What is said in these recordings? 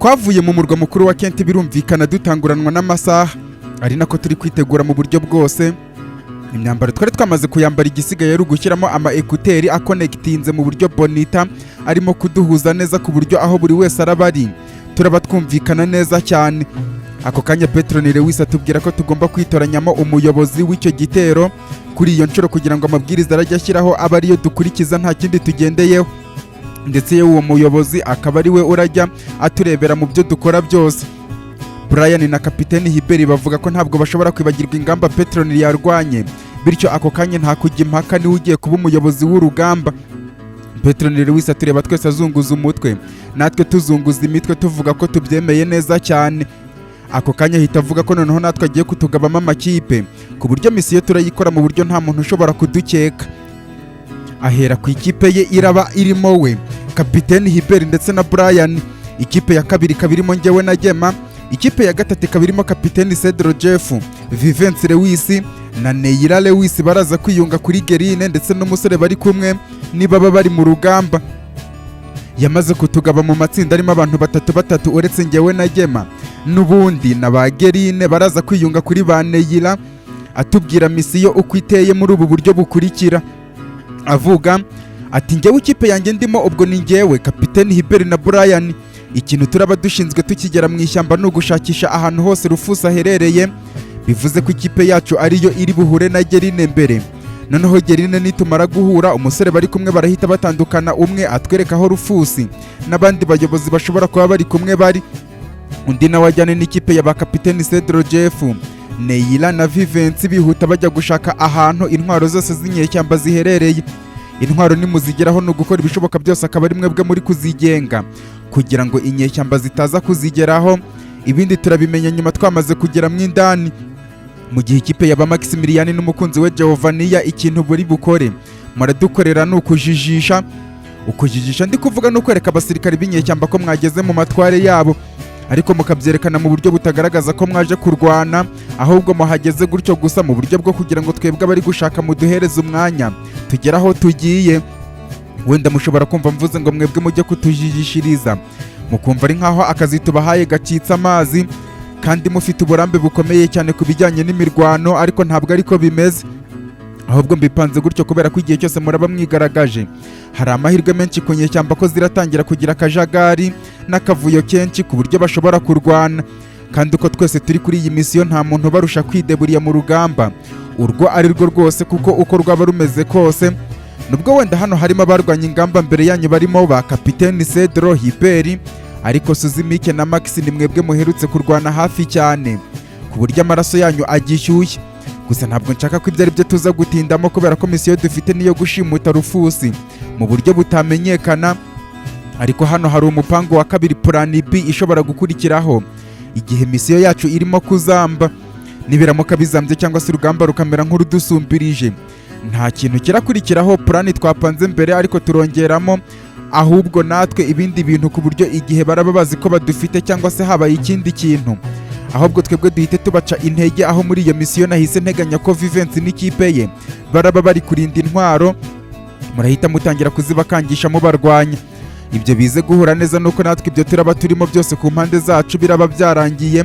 Twavuye mu murwa mukuru wa Kent, birumvikana dutanguranwa n'amasaha, ari nako turi kwitegura mu buryo bwose. Imyambaro twari twamaze kuyambara, igisigaye ari ugushyiramo ama écouteurs akonekitinze mu buryo Bonita arimo kuduhuza neza, ku buryo aho buri wese araba ari turaba twumvikana neza cyane. Ako kanya Petron Lewis atubwira ko tugomba kwitoranyamo umuyobozi w'icyo gitero kuri iyo nshuro, kugira ngo amabwiriza arajya ashyiraho abe ariyo dukurikiza, nta kindi tugendeyeho, ndetse yewe uwo muyobozi akaba ari we urajya aturebera mu byo dukora byose. Brian na kapiteni Hiberi bavuga ko ntabwo bashobora kwibagirwa ingamba Petron yarwanye, bityo ako kanya nta kujya impaka, niwe ugiye kuba umuyobozi w'urugamba. Petron Lewis atureba twese azunguza umutwe, natwe tuzunguza imitwe tuvuga ko tubyemeye neza cyane. Ako kanya ahita avuga ko noneho natwe agiye kutugabamo amakipe, ku buryo misiyo turayikora mu buryo nta muntu ushobora kudukeka. Ahera ku ikipe ye iraba irimo we, kapiteni Hiberi ndetse na Brian. Ikipe ya kabiri ikaba irimo njyewe na Gema. Ikipe ya gatatu ikaba irimo kapiteni Cedro Jeff, Vivence Lewis na Neira Lewis, baraza kwiyunga kuri Gerine ndetse n'umusore bari kumwe nibaba bari mu rugamba. Yamaze kutugaba mu matsinda arimo abantu batatu batatu, uretse njyewe na Gema n'ubundi na ba Gerine baraza kwiyunga kuri ba Neira. Atubwira misiyo uko iteye muri ubu buryo bukurikira, avuga ati: "Njyewe ikipe yanjye ndimo ubwo ni njyewe, kapiteni Hiberi na Brian. Ikintu turaba dushinzwe tukigera mu ishyamba ni ugushakisha ahantu hose Rufusi aherereye." Bivuze ko ikipe yacu ariyo iri buhure na Gerine mbere. Noneho Gerine nitumara guhura, umusore bari kumwe barahita batandukana, umwe atwereka aho Rufusi n'abandi bayobozi bashobora kuba bari kumwe bari, undi nawe ajyane n'ikipe ya ba kapiteni Cedro Jeff, Neira na Vivensi, bihuta bajya gushaka ahantu intwaro zose z'inyeshyamba ziherereye. Intwaro nimuzigeraho ni ugukora ibishoboka byose akaba ari mwebwe muri kuzigenga, kugira ngo inyeshyamba zitaza kuzigeraho. Ibindi turabimenya nyuma twamaze kugera mu indani. Mu gihe ikipe ya ba Maximilian n'umukunzi we Giovania, ikintu buri bukore muradukorera ni ukujijisha. Ukujijisha ndi kuvuga ni ukwereka abasirikari b'inyeshyamba ko mwageze mu matware yabo, ariko mukabyerekana mu buryo butagaragaza ko mwaje kurwana, ahubwo muhageze gutyo gusa mu buryo bwo kugira ngo twebwe abari gushaka muduhereze umwanya tugere aho tugiye. Wenda mushobora kumva mvuze ngo mwebwe mujye kutujijishiriza, mukumva ari nk'aho akazi tubahaye gacitse amazi kandi mufite uburambe bukomeye cyane ku bijyanye n'imirwano, ariko ntabwo ariko bimeze. Ahubwo mbipanze gutyo kubera ko igihe cyose muraba mwigaragaje, hari amahirwe menshi ku nyeshyamba ko ziratangira kugira akajagari n'akavuyo kenshi, ku buryo bashobora kurwana. Kandi uko twese turi kuri iyi misiyo, nta muntu ubarusha kwideburiya mu rugamba urwo ari rwo rwose, kuko uko rwaba rumeze kose, nubwo wenda hano harimo abarwanya ingamba mbere yanyu barimo ba kapiteni Cedro Hiberi, ariko Suzimike na Max ni mwebwe muherutse kurwana hafi cyane, ku buryo amaraso yanyu agishyushye. Gusa ntabwo nshaka ko ibyo ari byo tuza gutindamo, kubera ko misiyo dufite niyo gushimuta Rufusi mu buryo butamenyekana. Ariko hano hari umupango wa kabiri, plan B ishobora gukurikiraho igihe misiyo yacu irimo kuzamba. Nibiramuka bizambye cyangwa se urugamba rukamera nk'urudusumbirije, nta kintu kirakurikiraho plan twapanze mbere, ariko turongeramo ahubwo natwe ibindi bintu, ku buryo igihe baraba bazi ko badufite cyangwa se habaye ikindi kintu, ahubwo twebwe duhite tubaca intege. Aho muri iyo misiyo nahise nteganya ko Vivensi n'ikipe ye baraba bari kurinda intwaro, murahita mutangira kuzibakangisha mubarwanya. Ibyo bize guhura neza nuko natwe ibyo turaba turimo byose ku mpande zacu biraba byarangiye,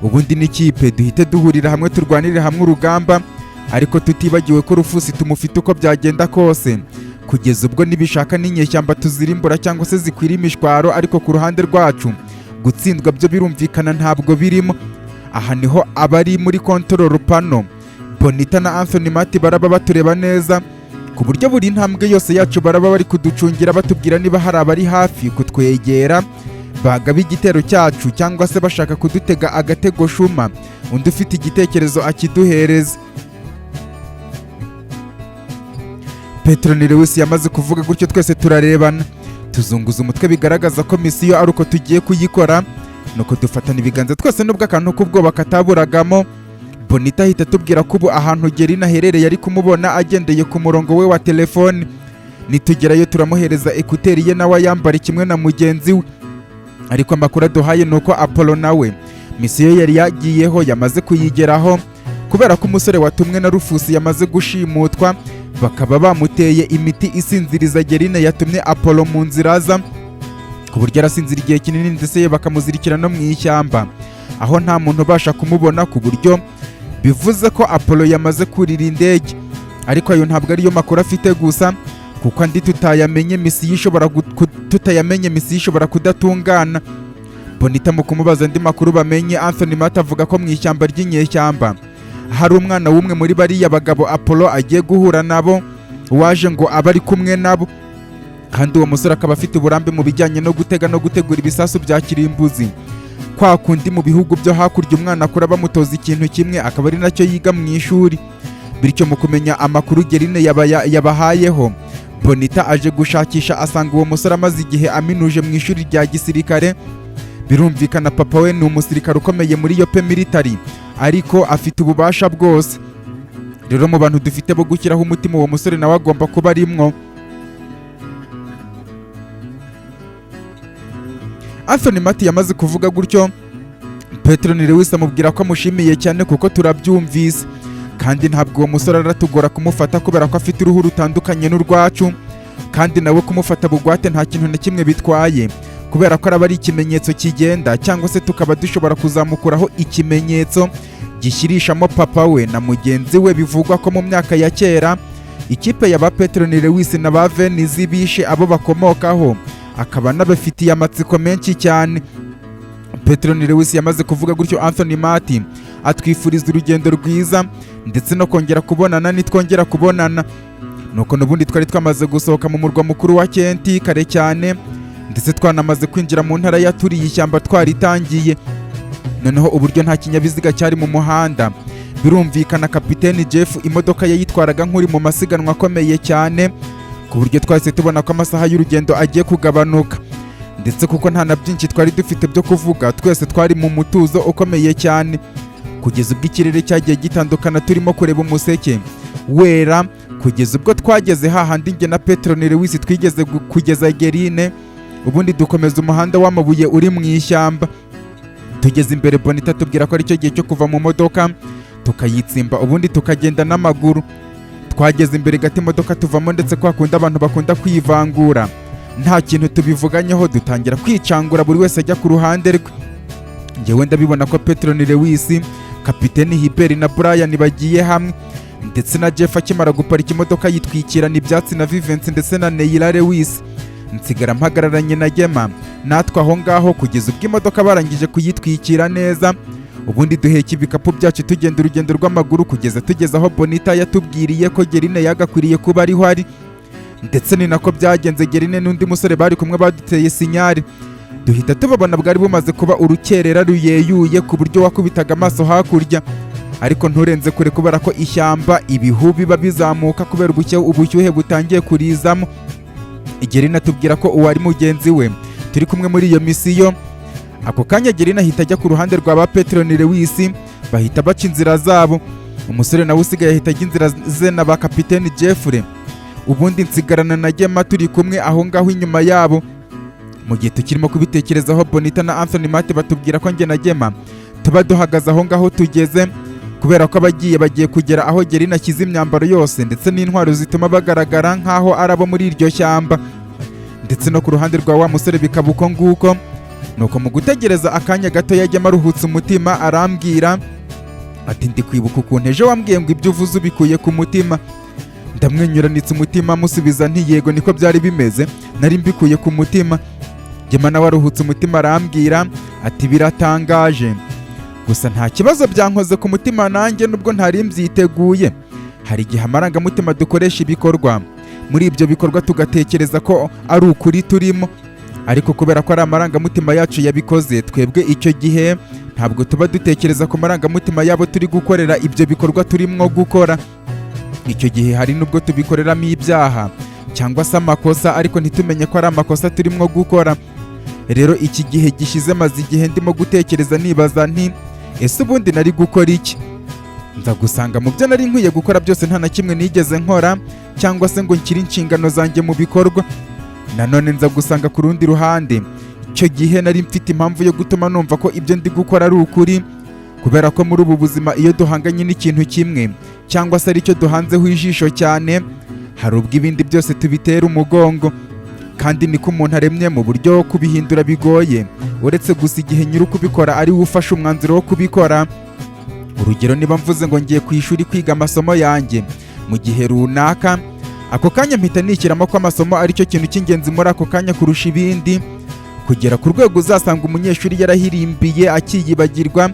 ubundi n'ikipe duhite duhurira hamwe, turwanire hamwe urugamba, ariko tutibagiwe ko Rufusi tumufite uko byagenda kose, kugeza ubwo nibishaka n'inyeshyamba tuzirimbura cyangwa se zikwira imishwaro. Ariko ku ruhande rwacu gutsindwa byo birumvikana ntabwo birimo. Aha niho abari muri control panel, Bonita na Anthony Mati, baraba batureba neza, ku buryo buri ntambwe yose yacu baraba bari kuducungira, batubwira niba hari abari hafi kutwegera bagaba igitero cyacu cyangwa se bashaka kudutega agatego shuma. Undi ufite igitekerezo akiduhereza. Petron Lewis yamaze kuvuga gutyo, twese turarebana tuzunguza umutwe, bigaragaza ko misiyo ari uko tugiye kuyikora. Nuko dufatana ibiganza twese, nubwo akantu k'ubwoba kataburagamo. Bonita ahita atubwira ko ubu ahantu Gerina aherereye ari kumubona agendeye ku murongo we wa telefone. Nitugerayo turamuhereza écouteurs ye nawe ayambare kimwe na mugenzi we. Ariko amakuru aduhaye ni uko Apollo nawe misiyo yari yagiyeho yamaze kuyigeraho, kubera ko umusore watumwe na Rufusi yamaze gushimutwa, bakaba bamuteye imiti isinziriza. Gerine yatumye Apollo mu nzira aza. Ku buryo arasinzira igihe kinini, ndetse ye bakamuzirikira no mu ishyamba aho nta muntu ubasha kumubona, ku buryo bivuze ko Apollo yamaze kurira indege. Ariko ayo ntabwo ariyo makuru afite gusa, kuko andi tutayamenye misiyo ishobora tutayamenye misiyo ishobora kudatungana. Bonita mu kumubaza andi makuru bamenye, Anthony Matt avuga ko mu ishyamba ry'inyeshyamba hari umwana w'umwe muri bariya bagabo Apollo agiye guhura nabo, waje ngo abe ari kumwe nabo, kandi uwo musore akaba afite uburambe mu bijyanye no gutega no gutegura ibisasu bya kirimbuzi. Kwa kundi mu bihugu byo hakurya umwana akura bamutoza ikintu kimwe, akaba ari nacyo yiga mu ishuri. Bityo mu kumenya amakuru Gerine yabahayeho, Bonita aje gushakisha asanga uwo musore amaze igihe aminuje mu ishuri rya gisirikare. Birumvikana papa we ni umusirikare ukomeye muri Yope military, ariko afite ububasha bwose. Rero mu bantu dufite bo gushyiraho umutima, uwo musore nawe agomba kuba arimwo. Anthony Mati yamaze kuvuga gutyo, Petro Lewis amubwira ko amushimiye cyane kuko turabyumvise, kandi ntabwo uwo musore aratugora kumufata kubera ko afite uruhu rutandukanye n'urwacu, kandi nawe kumufata bugwate nta kintu na kimwe bitwaye, kubera ko araba ari ikimenyetso kigenda, cyangwa se tukaba dushobora kuzamukuraho ikimenyetso gishyirishamo papa we na mugenzi we. Bivugwa ko mu myaka ya kera ikipe ya ba Petro Lewis na ba Venizi bishe abo bakomokaho, akaba anabafitiye amatsiko menshi cyane. Petro Lewis yamaze kuvuga gutyo, Anthony Martin atwifuriza urugendo rwiza ndetse no kongera kubonana nitwongera kubonana. Nuko n'ubundi twari twamaze gusohoka mu murwa mukuru wa Kenti kare cyane, ndetse twanamaze kwinjira mu ntara yaturiye ishyamba twaritangiye. Noneho uburyo nta kinyabiziga cyari mu muhanda, birumvikana kapiteni Jeff imodoka ye yitwaraga nk'uri mu masiganwa akomeye cyane, ku buryo twahise tubona ko amasaha y'urugendo agiye kugabanuka. Ndetse kuko nta na byinshi twari dufite byo kuvuga, twese twari mu mutuzo ukomeye cyane, kugeza ubwo ikirere cyagiye gitandukana turimo kureba umuseke wera, kugeza ubwo twageze hahandi njye na Petro Lewis twigeze kugeza Gerine. Ubundi dukomeza umuhanda w'amabuye uri mu ishyamba. Tugeze imbere, Bonita tubwira ko aricyo gihe cyo kuva mu modoka tukayitsimba, ubundi tukagenda n'amaguru. Twageze imbere gato imodoka tuvamo, ndetse kwa kundi abantu bakunda kwivangura nta kintu tubivuganyeho, dutangira kwicangura, buri wese ajya ku ruhande rwe. Njyewe ndabibona ko Petro Lewis, kapiteni Hiberi na Brian bagiye hamwe, ndetse na Jeff akimara guparika imodoka yitwikirana ibyatsi na Vivensi ndetse na Neila Lewis. Nsigara mpagararanye na Gema natwe aho ngaho, kugeza ubwo imodoka barangije kuyitwikira neza, ubundi duheka ibikapu byacu tugenda urugendo rw'amaguru kugeza tugeze aho Bonita yatubwiriye ko Gerine yagakwiriye kuba ariho ari. Ndetse ni nako byagenze, Gerine n'undi musore bari kumwe baduteye signal, duhita tubabona. Bwari bumaze kuba urukerera ruyeyuye, ku buryo wakubitaga amaso hakurya ariko nturenze kure, kubera ko ishyamba ibihu biba bizamuka kubera ubushyuhe butangiye kurizamo. Gerine atubwira ko uwari mugenzi we turi kumwe muri iyo misiyo. Ako kanya Gerine ahita ajya ku ruhande rwa ba Petro Lewis, bahita baca inzira zabo. Umusore nawe usigaye ahita ajya inzira ze na ba kapiteni Jeffrey, ubundi nsigarana na Gema turi kumwe aho ngaho inyuma yabo. Mu gihe tukirimo kubitekerezaho, Bonita na Anthony Mate batubwira ko njye na Gema tuba duhagaze aho ngaho tugeze, kubera ko abagiye bagiye kugera aho Gerine ashyize imyambaro yose ndetse n'intwaro zituma bagaragara nk'aho ari abo muri iryo shyamba, ndetse no ku ruhande rwa wa musore bikaba uko nguko. Nuko mu gutegereza akanya gato yajyamo aruhutse umutima, arambwira ati: "Ndi kwibuka ukuntu ejo wambwiye ngo ibyo uvuze ubikuye ku mutima." Ndamwenyuranitse umutima, musubiza nti: "Yego, niko byari bimeze, nari mbikuye ku mutima." Gema nawe aruhutse umutima, arambwira ati: "Biratangaje gusa, nta kibazo, byankoze ku mutima nanjye nubwo ntari mbyiteguye. Hari igihe amarangamutima dukoresha ibikorwa, muri ibyo bikorwa tugatekereza ko ari ukuri turimo, ariko kubera ko ari amarangamutima yacu yabikoze, twebwe icyo gihe ntabwo tuba dutekereza ku marangamutima yabo turi gukorera ibyo bikorwa turimo gukora. Icyo gihe hari n'ubwo tubikoreramo ibyaha cyangwa se amakosa, ariko ntitumenye ko ari amakosa turimo gukora. Rero iki gihe gishize maze igihe ndimo gutekereza, nibaza nti: ese ubundi nari gukora iki? Nza gusanga mu byo nari nkwiye gukora byose nta na kimwe nigeze nkora, cyangwa se ngo nshyire inshingano zanjye mu bikorwa. Nanone nza gusanga ku rundi ruhande icyo gihe nari mfite impamvu yo gutuma numva ko ibyo ndi gukora ari ukuri, kubera ko muri ubu buzima iyo duhanganye n'ikintu kimwe cyangwa se aricyo duhanzeho ijisho cyane, hari ubwo ibindi byose tubitera umugongo. Kandi niko umuntu aremye mu buryo kubihindura bigoye, uretse gusa igihe nyiri kubikora ari we ufashe umwanzuro wo kubikora. Urugero, niba mvuze ngo ngiye ku ishuri kwiga amasomo yanjye mu gihe runaka, ako kanya mpita nishyiramo ko amasomo aricyo kintu cy'ingenzi muri ako kanya kurusha ibindi, kugera ku rwego uzasanga umunyeshuri yarahirimbiye akiyibagirwa,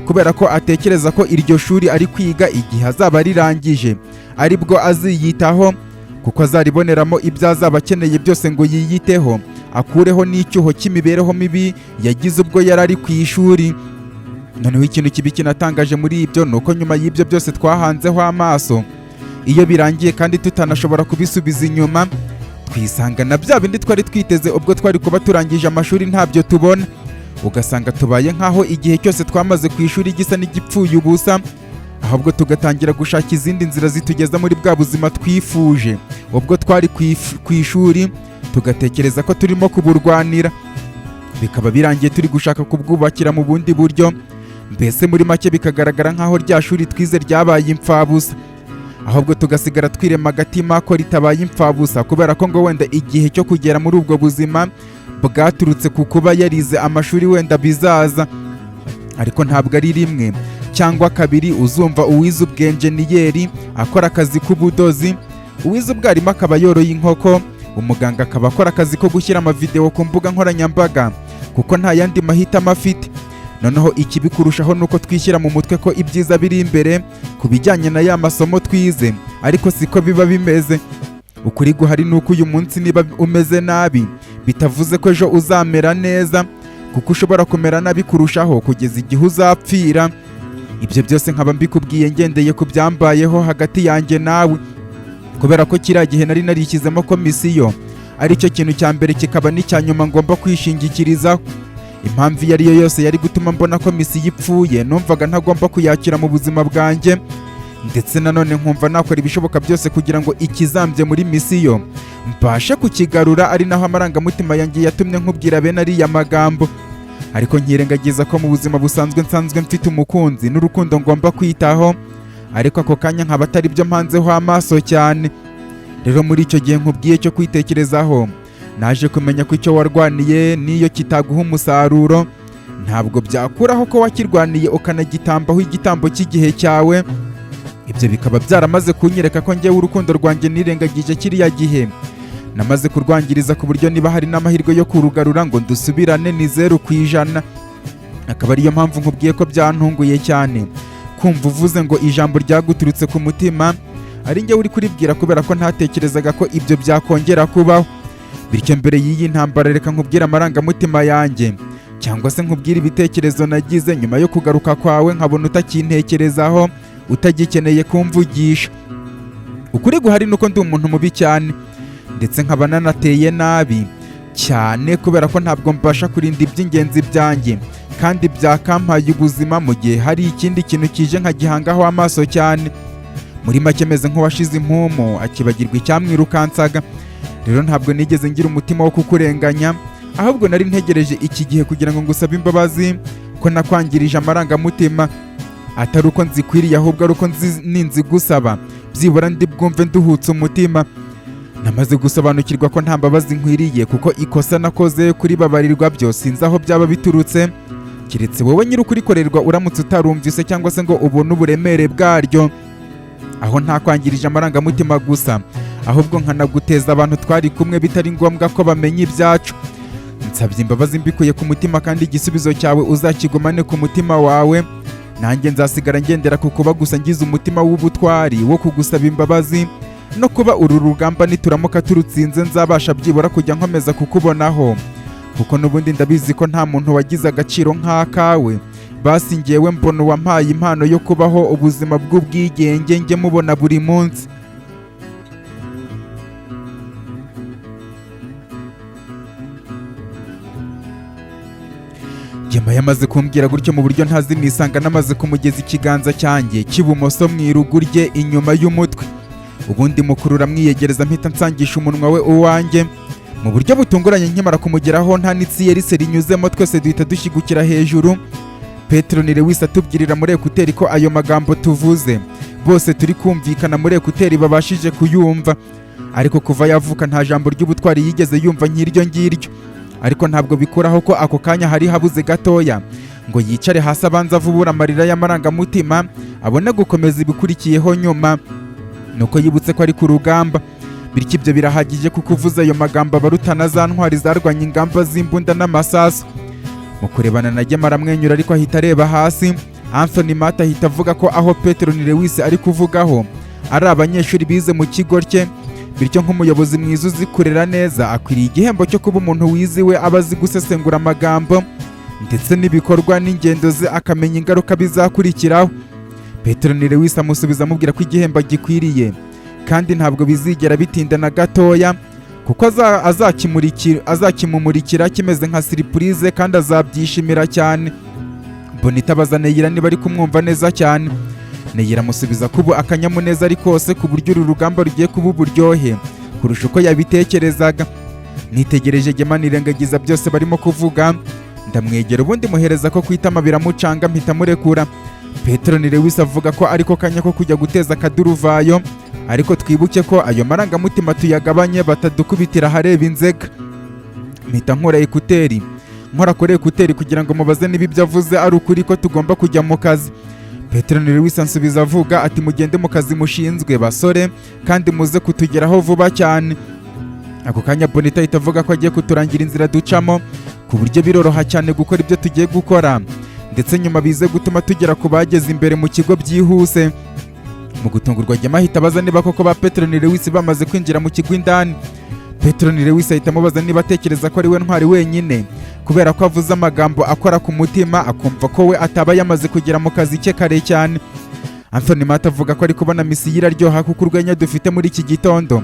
kubera ko atekereza ko iryo shuri ari kwiga igihe azaba arirangije aribwo aziyitaho, kuko azariboneramo ibyo azaba akeneye byose ngo yiyiteho, akureho n'icyuho cy'imibereho mibi yagize ubwo yari ari ku ishuri. Noneho ikintu kibi kinatangaje muri ibyo ni uko nyuma y'ibyo byose twahanzeho amaso, iyo birangiye kandi tutanashobora kubisubiza inyuma, twisanga na bya bindi twari twiteze ubwo twari kuba turangije amashuri ntabyo tubona. Ugasanga tubaye nk'aho igihe cyose twamaze ku ishuri gisa n'igipfuye ubusa, ahubwo tugatangira gushaka izindi nzira zitugeza muri bwa buzima twifuje ubwo twari ku ishuri, tugatekereza ko turimo kuburwanira, bikaba birangiye turi gushaka kubwubakira mu bundi buryo. Mbese muri make bikagaragara nk'aho rya shuri twize ryabaye imfabusa, ahubwo tugasigara twirema agatima ko ritabaye imfabusa, kubera ko ngo wenda igihe cyo kugera muri ubwo buzima bwaturutse ku kuba yarize amashuri wenda bizaza. Ariko ntabwo ari rimwe cyangwa kabiri uzumva uwize ubwenjeniyeri akora akazi k'ubudozi, uwize ubwarimu akaba yoroye inkoko, umuganga akaba akora akazi ko gushyira amavideo ku mbuga nkoranyambaga, kuko nta yandi mahitamo afite. Noneho ikibi kurushaho ni uko twishyira mu mutwe ko ibyiza biri imbere ku bijyanye na ya masomo twize, ariko siko biba bimeze. Ukuri guhari ni uko uyu munsi niba umeze nabi bitavuze ko ejo uzamera neza, kuko ushobora kumera nabi kurushaho kugeza igihe uzapfira. Ibyo byose nkaba mbikubwiye ngendeye ku byambayeho hagati yanjye nawe, kubera ko kiriya gihe nari narishyizemo ko mission aricyo kintu cya mbere kikaba n'icya nyuma ngomba kwishingikirizaho. Impamvu iyo ari yo yose yari gutuma mbona ko mission ipfuye, numvaga ntagomba kuyakira mu buzima bwanjye, ndetse nanone nkumva nakora ibishoboka byose kugira ngo ikizambye muri mission mbashe kukigarura, ari naho amarangamutima yanjye yatumye nkubwira bene ariya magambo, ariko nkirengagiza ko mu buzima busanzwe nsanzwe mfite umukunzi n'urukundo ngomba kwitaho, ariko ako kanya nkaba atari byo mpanzeho amaso cyane. Rero muri icyo gihe nkubwiye cyo kwitekerezaho, naje kumenya ko icyo warwaniye n'iyo kitaguha umusaruro, ntabwo byakuraho ko wakirwaniye ukanagitambaho igitambo cy'igihe cyawe. Ibyo bikaba byaramaze kunyereka ko njyewe urukundo rwanjye nirengagije kiriya gihe namaze kurwangiriza, ku buryo niba hari n'amahirwe yo kurugarura ngo ndusubirane ni 0%. Akaba ariyo mpamvu nkubwiye ko byantunguye cyane kumva uvuze ngo ijambo ryaguturutse ku mutima ari njye uri kuribwira, kubera ko ntatekerezaga ko ibyo byakongera kubaho. Bityo mbere y'iyi ntambara, reka nkubwire amarangamutima yanjye, cyangwa se nkubwire ibitekerezo nagize nyuma yo kugaruka kwawe nkabona utakintekerezaho, utagikeneye kumvugisha. Ukuri guhari nuko ndi umuntu mubi cyane, ndetse nkaba nanateye nabi cyane, kubera ko ntabwo mbasha kurinda iby'ingenzi byanjye kandi byakampaye ubuzima mu gihe hari ikindi kintu kije nkagihangaho amaso cyane. Muri make meze nk'uwashize impumu akibagirwa icyamwirukansaga. Rero ntabwo nigeze ngira umutima wo kukurenganya, ahubwo nari ntegereje iki gihe kugira ngo ngusabe imbabazi ko nakwangirije amarangamutima, atari uko nzikwiriye, ahubwo ari uko ninzigusaba byibura ndi bwumve nduhutse umutima. Namaze gusobanukirwa ko nta mbabazi nkwiriye, kuko ikosa nakoze kuribabarirwa byo sinzi aho byaba biturutse, keretse wowe nyiri ukurikorerwa uramutse utarumvise cyangwa se ngo ubone uburemere bwaryo, aho ntakwangirije amarangamutima gusa, ahubwo nkanaguteza abantu twari kumwe bitari ngombwa ko bamenya ibyacu. Nsabye imbabazi mbikuye ku mutima, kandi igisubizo cyawe uzakigumane ku mutima wawe. Nanjye nzasigara ngendera ku kuba gusa ngize umutima w'ubutwari wo kugusaba imbabazi, no kuba uru rugamba nituramuka turutsinze nzabasha byibura kujya nkomeza kukubonaho, kuko n'ubundi ndabizi ko nta muntu wagize agaciro nk'akawe. Basi ngewe mbona uwampaye impano yo kubaho ubuzima bw'ubwigenge njye mubona buri munsi. Gemma yamaze kumbwira gutyo, mu buryo ntazi nisanga namaze kumugeza ikiganza cyanjye cy'ibumoso mu irugu rye inyuma y'umutwe, ubundi mukurura mwiyegereza, mpita nsangisha umunwa we uwanjye mu buryo butunguranye. Nkimara kumugeraho, nta n'itsiyeri rinyuzemo, twese duhita dushyigukira hejuru. Petero ni Lewis atubwirira muri écouteurs ko ayo magambo tuvuze bose turi kumvikana muri écouteurs babashije kuyumva. Ariko kuva yavuka nta jambo ry'ubutwari yigeze yumva nk'iryo ngiryo. Ariko ntabwo bikuraho ko ako kanya hari habuze gatoya ngo yicare hasi, abanza avubura amarira y'amarangamutima, abone gukomeza ibikurikiyeho nyuma. Nuko yibutse ko ari ku rugamba, bityo ibyo birahagije kuko uvuze ayo magambo abarutana za ntwari zarwanya ingamba z'imbunda n'amasasu. Mu kurebana na Gema aramwenyura, ariko ahita areba hasi. Anthony Mata ahita avuga ko aho Petero ni Lewis ari kuvugaho ari abanyeshuri bize mu kigo cye, bityo nk'umuyobozi mwiza uzi kurera neza akwiriye igihembo cyo kuba umuntu wiziwe, aba azi gusesengura amagambo ndetse n'ibikorwa n'ingendo ze, akamenya ingaruka bizakurikiraho. Petero ni Lewis amusubiza amubwira ko igihembo agikwiriye kandi ntabwo bizigera bitinda na gatoya, kuko azakimumurikira kimeze nka surprise kandi azabyishimira cyane. Bonita abaza Neyira niba ari kumwumva neza cyane. Neyira amusubiza ko ubu akanyamuneza ari kose, ku buryo uru rugamba rugiye kuba uburyohe kurusha uko yabitekerezaga. Nitegereje Gema, nirengagiza byose barimo kuvuga, ndamwegera ubundi muhereza ko kwitama, biramucanga, mpita murekura. Petero ni Lewis avuga ko ariko kanya ko kujya guteza akaduruvayo, ariko twibuke ko ayo marangamutima tuyagabanye, batadukubitira ahareba inzega. Mpita nkora écouteurs, nkora kuri écouteurs kugira ngo mubaze niba ibyo avuze ari ukuri, ko tugomba kujya mu kazi. Petero ni Lewis ansubiza avuga ati: "Mugende mu kazi mushinzwe, basore, kandi muze kutugeraho vuba cyane." Ako kanya Bonita ahita avuga ko agiye kuturangira inzira ducamo, ku buryo biroroha cyane gukora ibyo tugiye gukora, ndetse nyuma bize gutuma tugera ku bageze imbere mu kigo byihuse. Mu gutungurwa, Gema ahita abaza niba koko ba Petero ni Lewis bamaze kwinjira mu kigo indani. Petero ni Lewis ahita amubaza niba atekereza ko ari we ntwari wenyine, kubera ko avuze amagambo akora ku mutima, akumva ko we ataba yamaze kugera mu kazi ke kare cyane. Anthony Mata avuga ko ari kubona misiyo iraryoha, kuko urwenya dufite muri iki gitondo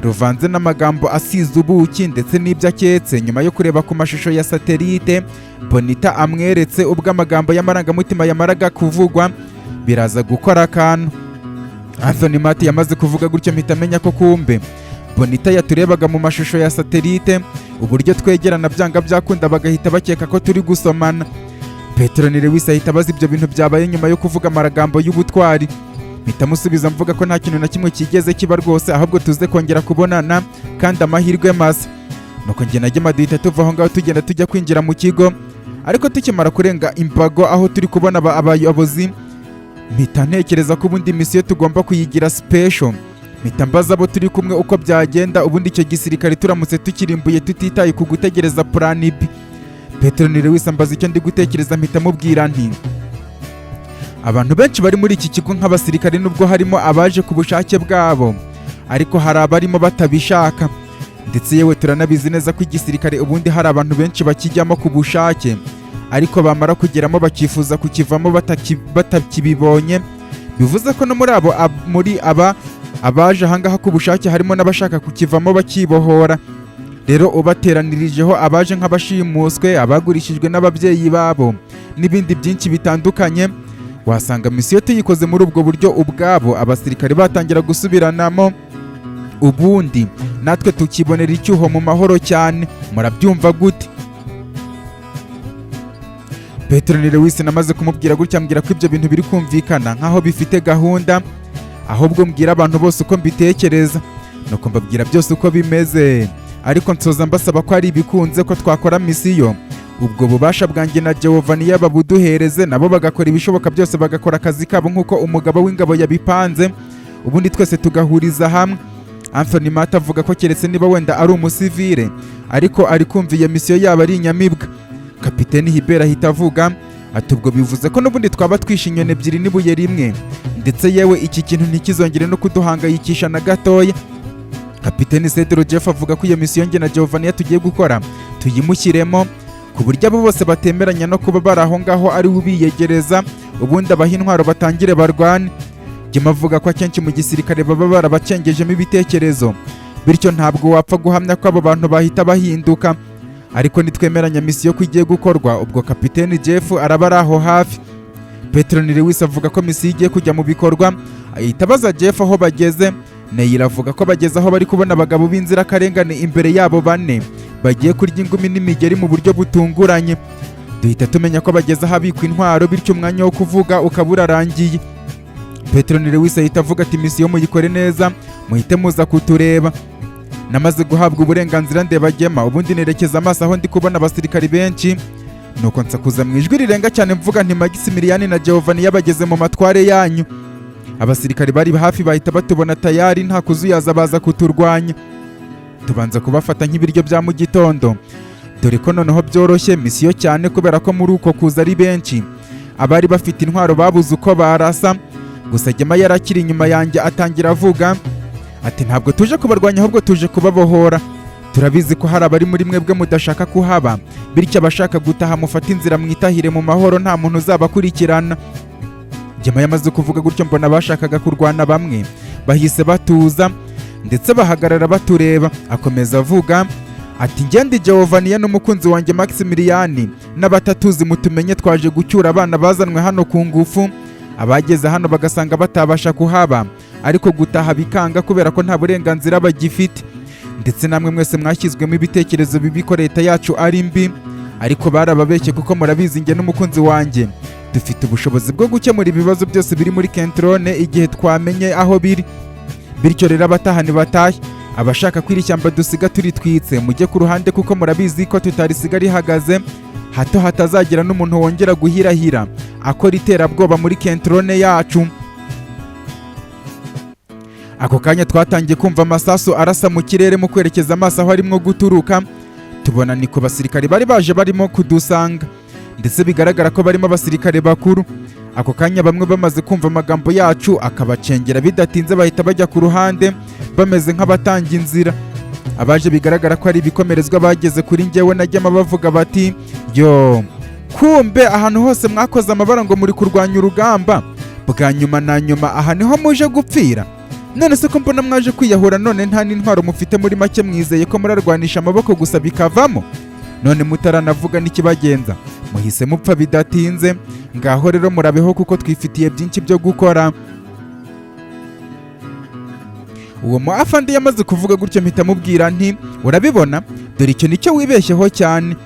ruvanze n'amagambo asize ubuki ndetse n'ibyo aketse nyuma yo kureba ku mashusho ya satellite Bonita amweretse ubwo amagambo y'amarangamutima yamaraga kuvugwa, biraza gukora akantu. Anthony Mati yamaze kuvuga gutyo, mpita amenya ko kumbe Bonita yaturebaga mu mashusho ya satellite, uburyo twegerana byanga byakunda bagahita bakeka ko turi gusomana. Petero ni Lewis ahita abaza ibyo bintu byabaye nyuma yo kuvuga amagambo y'ubutwari. Mpita musubiza mvuga ko nta kintu na kimwe kigeze kiba rwose, ahubwo tuze kongera kubonana kandi amahirwe masa. Nuko njye na Gema duhita tuva aho ngaho, tugenda tujya kwinjira mu kigo. Ariko tukimara kurenga imbago aho turi kubona abayobozi, mpita ntekereza ko ubundi misiyo tugomba kuyigira special. Mpita mbaza abo turi kumwe uko byagenda ubundi icyo gisirikare turamutse tukirimbuye, tutitaye ku gutegereza plan B. Petero ni Lewis ambaza icyo ndi gutekereza, mpita mubwira nti: "Abantu benshi bari muri iki kigo nk'abasirikare, nubwo harimo abaje ku bushake bwabo, ariko hari abarimo batabishaka. Ndetse yewe turanabizi neza ko igisirikare ubundi hari abantu benshi bakijyamo ku bushake, ariko bamara kugeramo bakifuza kukivamo batakibibonye. Bivuze ko no muri abo muri aba abaje ahangaha ku bushake harimo n'abashaka kukivamo bakibohora. Rero ubateranirijeho abaje nk'abashimuswe, abagurishijwe n'ababyeyi babo n'ibindi byinshi bitandukanye, wasanga misiyo tuyikoze muri ubwo buryo, ubwabo abasirikare batangira gusubiranamo, ubundi natwe tukibonera icyuho mu mahoro cyane. Murabyumva gute?" Petero ni Lewis namaze kumubwira gutya, ambwira ko ibyo bintu biri kumvikana nkaho bifite gahunda, ahubwo mbwira abantu bose uko mbitekereza. Nuko mbabwira byose uko bimeze, ariko nsoza mbasaba ko ari ibikunze ko twakora misiyo, ubwo bubasha bwanjye na Giovanni babuduhereze, nabo bagakora ibishoboka byose, bagakora akazi kabo nk'uko umugabo w'ingabo yabipanze, ubundi twese tugahuriza hamwe. Anthony Mata avuga ko keretse niba wenda ari umusivile, ariko ari kumva iyo misiyo yaba ari inyamibwa. Kapiteni Hibert ahita avuga ati: "Ubwo bivuze ko n'ubundi twaba twishe inyoni ebyiri n'ibuye rimwe, ndetse yewe iki kintu ntikizongere no kuduhangayikisha na gatoya." Kapiteni Cedro Jeff avuga ko iyo misiyo njye na Giovanni tugiye gukora tuyimushyiremo, ku buryo abo bose batemeranya no kuba bari aho ngaho ari we ubiyegereza, ubundi abaha intwaro batangire barwane. Jim avuga ko akenshi mu gisirikare baba barabacengejemo ibitekerezo, bityo ntabwo wapfa guhamya ko abo bantu bahita bahinduka, ariko nitwemeranya misiyo ko igiye gukorwa, ubwo kapiteni Jeff araba ari aho hafi. Petero Lewis avuga ko misiyo igiye kujya mu bikorwa, ahita abaza Jeff aho bageze. Neyira avuga ko bageze aho bari kubona abagabo b'inzirakarengane imbere yabo bane bagiye kurya ingumi n'imigeri mu buryo butunguranye. Duhita tumenya ko bageze ahabikwa intwaro, bityo umwanya wo kuvuga ukaba urarangiye. Petero Lewis ahita avuga ati: "Misiyo muyikore neza, muhite muza kutureba." Namaze guhabwa uburenganzira, ndeba Gema, ubundi nerekeza amaso aho ndi kubona abasirikari benshi, nuko nsakuza mu ijwi rirenga cyane mvuga nti: "Maximilian na Giovanni yabageze mu matware yanyu." Abasirikari bari hafi bahita batubona tayari, nta kuzuyaza baza kuturwanya. Tubanza kubafata nk'ibiryo bya mu gitondo, dore ko noneho byoroshye mission cyane, kubera ko muri uko kuza ari benshi abari bafite intwaro babuze uko barasa. Gusa Gema yari akiri inyuma yanjye, atangira avuga ati: "Ntabwo tuje kubarwanya, ahubwo tuje kubabohora. Turabizi ko hari abari muri mwebwe mudashaka kuhaba, bityo abashaka gutaha mufate inzira mwitahire mu mahoro, nta muntu uzabakurikirana." Gema yamaze kuvuga gutyo, mbona abashakaga kurwana bamwe bahise batuza, ndetse bahagarara batureba. Akomeza avuga ati: "Ngende Giovanni n'umukunzi wanjye Maximilian, n'abatatuzi mutumenye, twaje gucyura abana bazanwe hano ku ngufu, abageze hano bagasanga batabasha kuhaba, ariko gutaha bikanga kubera ko nta burenganzira bagifite. Ndetse namwe mwese mwashyizwemo ibitekerezo bibi ko leta yacu ari mbi, ariko barababeshye, kuko murabizi njye n'umukunzi wanjye dufite ubushobozi bwo gukemura ibibazo byose biri muri Kentrone igihe twamenye aho biri. Bityo rero abataha batahe, abashaka ko iri shyamba dusiga turitwitse mujye ku ruhande, kuko murabizi ko tutarisiga rihagaze, hato hatazagira n'umuntu wongera guhirahira akora iterabwoba muri Kentrone yacu." Ako kanya twatangiye kumva amasasu arasa mu kirere. Mu kwerekeza amaso aho arimo guturuka, tubona ni ku basirikare bari baje barimo kudusanga, ndetse bigaragara ko barimo abasirikare bakuru. Ako kanya bamwe bamaze kumva amagambo yacu akabacengera, bidatinze bahita bajya ku ruhande bameze nk'abatanga inzira. Abaje bigaragara ko ari ibikomerezwa bageze kuri njyewe na Gema bavuga bati: "Yo, kumbe ahantu hose mwakoze amabara ngo muri kurwanya urugamba, bwa nyuma na nyuma aha niho muje gupfira? None se ko mbona mwaje kwiyahura, none nta n'intwaro mufite? Muri make mwizeye ko murarwanisha amaboko gusa bikavamo? None mutaranavuga n'ikibagenza muhise mupfa bidatinze. Ngaho rero murabeho, kuko twifitiye byinshi byo gukora." Uwo mu afande yamaze kuvuga gutyo, mpita mubwira nti: "Urabibona, dore icyo nicyo wibeshyeho cyane.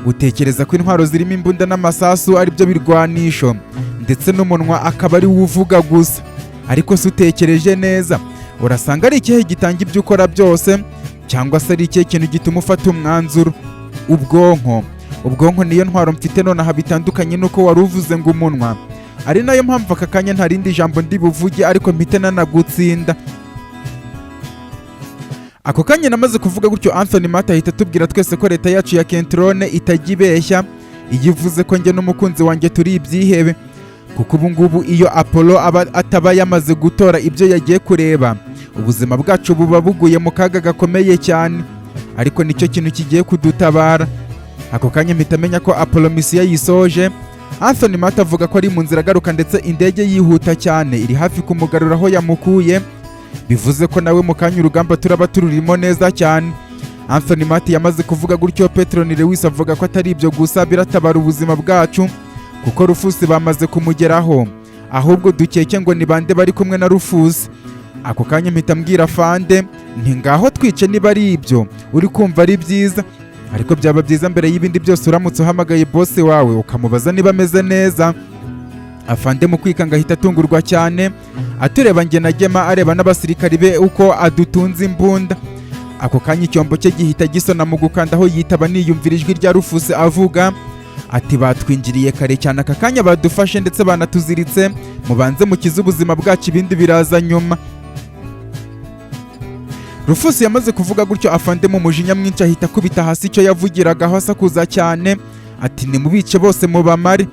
Utekereza ko intwaro zirimo imbunda n'amasasu ari byo birwanisho, ndetse n'umunwa akaba ari wo uvuga gusa. Ariko se utekereje neza, urasanga ari ikihe gitanga ibyo ukora byose, cyangwa se ari ikihe kintu gituma ufata umwanzuro? Ubwonko. Ubwonko niyo ntwaro mfite nonaha, bitandukanye n'uko wari uvuze ngo umunwa. Ari nayo mpamvu aka kanya nta rindi jambo ndi buvuge, ariko mpite nanagutsinda." Ako kanya namaze kuvuga gutyo, Anthony Mata ahita atubwira twese ko leta yacu ya Kentrone itajya ibeshya iyo ivuze ko njye n'umukunzi wanjye turi ibyihebe, kuko ubu ngubu iyo Apollo aba ataba yamaze gutora ibyo yagiye kureba, ubuzima bwacu buba buguye mu kaga gakomeye cyane, ariko nicyo kintu kigiye kudutabara. Ako kanya mpita menya ko Apollo mission yayisoje. Anthony Mata avuga ko ari mu nzira agaruka, ndetse indege yihuta cyane iri hafi kumugarura aho yamukuye, bivuze ko nawe mu kanya urugamba turaba tururimo neza cyane. Anthony Mati yamaze kuvuga gutyo, Petroni Lewis avuga ko atari ibyo gusa biratabara ubuzima bwacu, kuko Rufusi bamaze kumugeraho, ahubwo dukeke ngo ni bande bari kumwe na Rufusi. Ako kanya mpita mbwira Fande nti: "Ngaho twice niba ari ibyo uri kumva ari byiza, ariko byaba byiza mbere y'ibindi byose uramutse uhamagaye boss wawe ukamubaza niba ameze neza." Afande mu kwikanga ahita atungurwa cyane, atureba njye na Gema, areba n'abasirikari be uko adutunze imbunda. Ako kanya icyombo cye gihita gisona mu gukanda aho yitaba, niyumvira ijwi rya Rufuse avuga ati: "Batwinjiriye kare cyane, aka kanya badufashe ndetse banatuziritse. Mubanze mukize ubuzima bwacu, ibindi biraza nyuma." Rufusi yamaze kuvuga gutyo, afande mu mujinya mwinshi ahita akubita hasi icyo yavugiragaho, asakuza cyane ati: "Nimubice bose mubamare."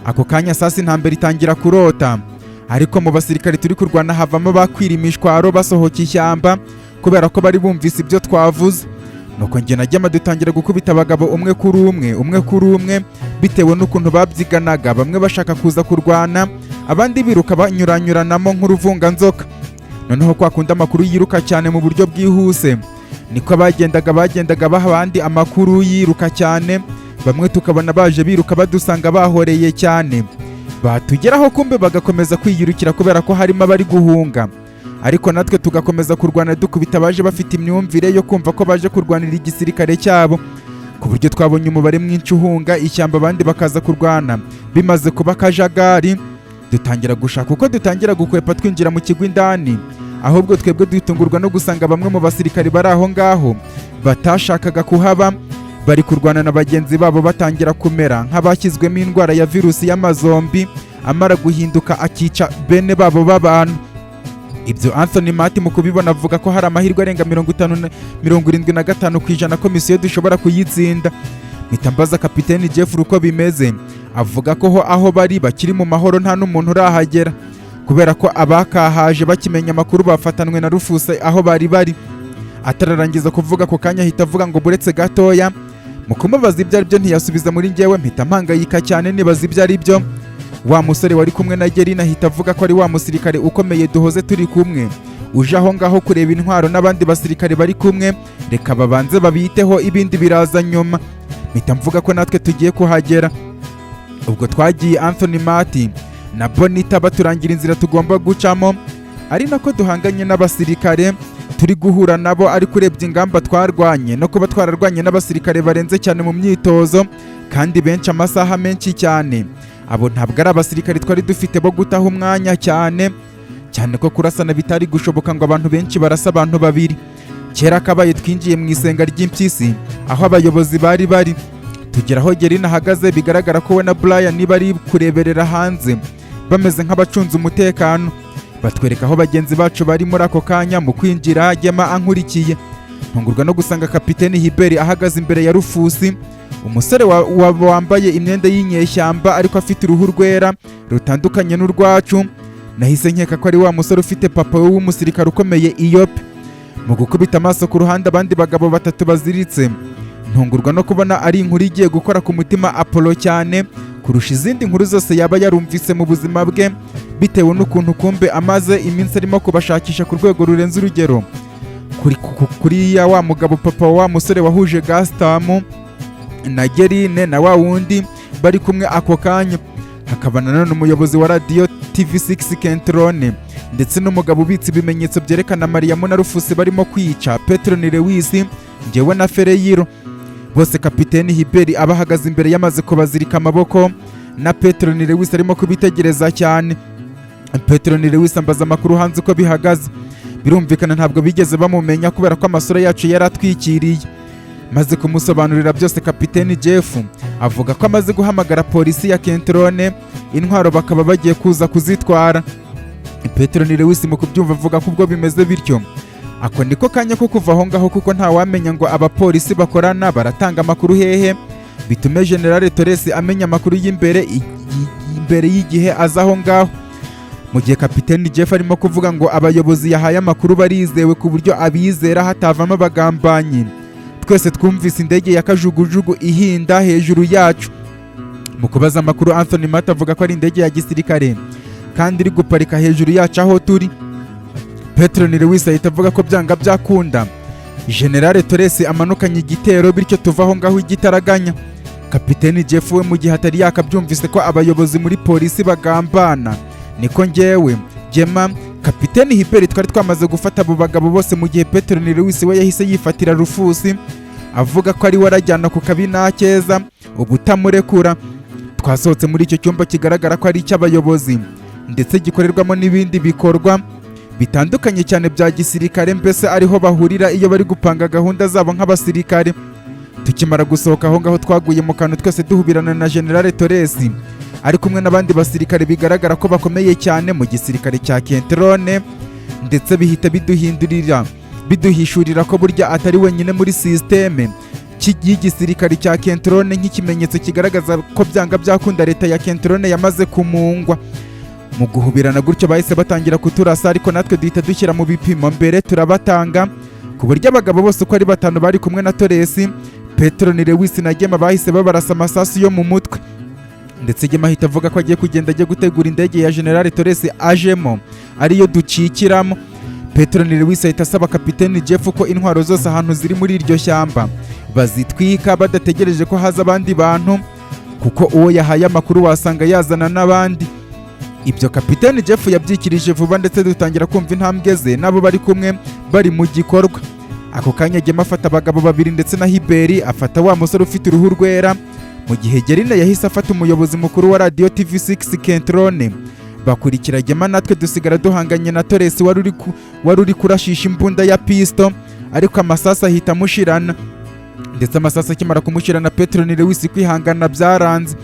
Ako kanya sasa intambara itangira kurota, ariko mu basirikare turi kurwana havamo bakwira imishwaro, basohoka ishyamba kubera ko bari bumvise ibyo twavuze. Nuko njye na Gema dutangira gukubita abagabo umwe kuri umwe, umwe kuri umwe, bitewe n'ukuntu babyiganaga, bamwe bashaka kuza kurwana, abandi biruka banyuranyuranamo nk'uruvunganzoka. Noneho kwa kundi amakuru yiruka cyane mu buryo bwihuse, niko bagendaga bagendaga baha abandi amakuru yiruka cyane. Bamwe tukabona baje biruka badusanga bahoreye cyane, batugeraho kumbe bagakomeza kwiyirukira kubera ko harimo abari guhunga. Ariko natwe tugakomeza kurwana, dukubita abaje bafite imyumvire yo kumva ko baje kurwanira igisirikare cyabo, ku buryo twabonye umubare mwinshi uhunga ishyamba, abandi bakaza kurwana. Bimaze kuba akajagari, dutangira gushaka uko dutangira gukwepa twinjira mu kigo indani, Ahubwo twebwe dutungurwa no gusanga bamwe mu basirikari bari aho ngaho batashakaga kuhaba bari kurwana na bagenzi babo, batangira kumera nk'abashyizwemo indwara ya virusi y'amazombi amara guhinduka akica bene babo b'abantu. Ibyo Anthony Mati mu kubibona avuga ko hari amahirwe arenga 50 na 75% ko misiyo dushobora kuyitsinda. Mpita mbaza kapiteni Jeff uko bimeze, avuga ko ho aho bari bakiri mu mahoro, nta n'umuntu urahagera, kubera ko abakahaje bakimenya amakuru bafatanwe na Rufuse aho bari bari. Atararangiza kuvuga, ako kanya ahita avuga ngo buretse gatoya. Mu kumubaza ibyo ari byo ntiyasubiza. Muri njyewe mpita mpangayika cyane nibaza ibyo ari byo. Wa musore wari kumwe na Gerine ahita avuga ko ari wa musirikare ukomeye duhoze turi kumwe uje aho ngaho kureba intwaro n'abandi basirikare bari kumwe, reka babanze babiteho, ibindi biraza nyuma. Mpita mvuga ko natwe tugiye kuhagera. Ubwo twagiye, Anthony Mati na Bonita baturangira inzira tugomba gucamo, ari nako duhanganye n'abasirikare turi guhura nabo. Ariko urebye ingamba twarwanye no kuba twararwanye n'abasirikare barenze cyane mu myitozo kandi benshi amasaha menshi cyane, abo ntabwo ari abasirikare twari dufite bo gutaha umwanya cyane cyane, ko kurasana bitari gushoboka ngo abantu benshi barasa abantu babiri. Kera kabaye twinjiye mu isenga ry'impyisi aho abayobozi bari bari, tugera aho Gerine ahagaze, bigaragara ko we na Brian bari kureberera hanze bameze nk'abacunze umutekano, batwereka aho bagenzi bacu bari. Muri ako kanya mu kwinjira, Gema ankurikiye, ntungurwa no gusanga kapiteni Hiberi ahagaze imbere ya Rufusi, umusore wambaye imyenda y'inyeshyamba ariko afite uruhu rwera rutandukanye n'urwacu. Nahise nkeka ko ari wa musore ufite papa we w'umusirikare ukomeye Iyope. Mu gukubita amaso ku ruhande abandi bagabo batatu baziritse, ntungurwa no kubona ari inkuru igiye gukora ku mutima Apollo cyane kurusha izindi nkuru zose yaba yarumvise mu buzima bwe, bitewe n'ukuntu kumbe amaze iminsi arimo kubashakisha ku rwego rurenze urugero kuriya wa mugabo papa wa musore wahuje Gastamu na Gerine na wa wundi bari kumwe ako kanya, hakaba nanone umuyobozi wa radiyo TV6 Kentrone, ndetse n'umugabo ubitse ibimenyetso byerekana Mariyamu na Rufusi barimo kwica Petro ni Lewis, njyewe na Fereyiro. Bose kapiteni Hiberi abahagaze imbere yamaze kubazirika amaboko, na Petro ni Lewis arimo kubitegereza cyane. Petro ni Lewis ambaza amakuru hanze uko bihagaze. Birumvikana ntabwo bigeze bamumenya kubera ko amasura yacu yari atwikiriye. Maze kumusobanurira byose, kapiteni Jeff avuga ko amaze guhamagara polisi ya Kentrone, intwaro bakaba bagiye kuza kuzitwara. Petro ni Lewis mu kubyumva avuga ko ubwo bimeze bityo, ako niko kanya ko kuva aho ngaho, kuko ntawamenya ngo abapolisi bakorana baratanga amakuru hehe, bitume General Torres amenya amakuru y'imbere imbere y'igihe aza aho ngaho. Mu gihe kapiteni Jeff arimo kuvuga ngo abayobozi yahaye amakuru barizewe ku buryo abizera hatavamo abagambanyi, twese twumvise indege ya kajugujugu ihinda hejuru yacu. Mu kubaza amakuru, Anthony Matt avuga ko ari indege ya gisirikare kandi iri guparika hejuru yacu aho turi. Petro ni Lewis ahita avuga ko byanga byakunda General Torres amanukanye igitero, bityo tuva aho ngaho igitaraganya. Kapiteni Jeff we mu gihe atari yakabyumvise ko abayobozi muri polisi bagambana, niko njyewe, Gema, kapiteni Hiberi twari twamaze gufata abo bagabo bose, mu gihe Petro ni Lewis we yahise yifatira Rufusi, avuga ko ari we arajyana ku kabi n'akeza ubutamurekura. Twasohotse muri icyo cyumba kigaragara ko ari icy'abayobozi ndetse gikorerwamo n'ibindi bikorwa bitandukanye cyane bya gisirikare, mbese ariho bahurira iyo bari gupanga gahunda zabo nk'abasirikare. Tukimara gusohoka aho ngaho, twaguye mu kantu twese duhubirana na General Torres ari kumwe n'abandi basirikare bigaragara ko bakomeye cyane mu gisirikare cya Kentrone, ndetse bihita biduhindurira biduhishurira ko burya atari wenyine muri sisiteme y'igisirikare cya Kentrone, nk'ikimenyetso kigaragaza ko byanga byakunda leta ya Kentrone yamaze kumungwa. Mu guhubirana gutyo bahise batangira kuturasa, ariko natwe duhita dushyira mu bipimo mbere turabatanga, ku buryo abagabo bose uko ari batanu bari kumwe na Torres, Petro ni Lewis na Gema bahise babarasa amasasu yo mu mutwe. Ndetse Gema ahita avuga ko agiye kugenda ajya gutegura indege ya General Torres ajemo ariyo ducikiramo. Petro ni Lewis ahita asaba kapiteni Jeff ko intwaro zose ahantu ziri muri iryo shyamba bazitwika badategereje ko haza abandi bantu, kuko uwo yahaye amakuru wasanga yazana n'abandi. Ibyo kapiteni Jeff yabyikirije vuba, ndetse dutangira kumva intambwe ze n'abo bari kumwe bari mu gikorwa. Ako kanya Gema afata abagabo babiri ndetse na Hiberi afata wa musore ufite uruhu rwera, mu gihe Gerine yahise afata umuyobozi mukuru wa radiyo TV6 Kentrone. Bakurikira Gema, natwe dusigara duhanganye na Toresi wari uri kurashisha imbunda ya pisto, ariko amasasu ahita amushirana. Ndetse amasasu akimara kumushirana, Petro ni Lewis kwihangana byaranze,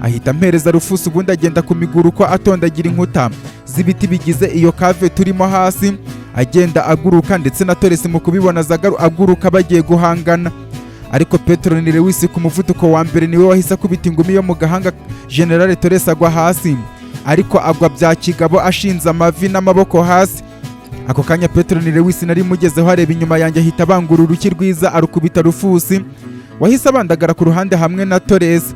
ahita ampereza Rufusi, ubundi agenda ku miguruko atondagira inkuta z'ibiti bigize iyo cave turimo hasi, agenda aguruka. Ndetse na Toresi mu kubibona aza aguruka, bagiye guhangana, ariko Petro ni Lewis ku muvuduko wa mbere niwe wahise akubita ingumi yo mu gahanga General Torres, agwa hasi, ariko agwa bya kigabo ashinze amavi n'amaboko hasi. Ako kanya Petro ni Lewis nari mugezeho, areba inyuma yanjye, ahita abangura uruki rwiza arukubita Rufusi, wahise abandagara ku ruhande hamwe na Torres.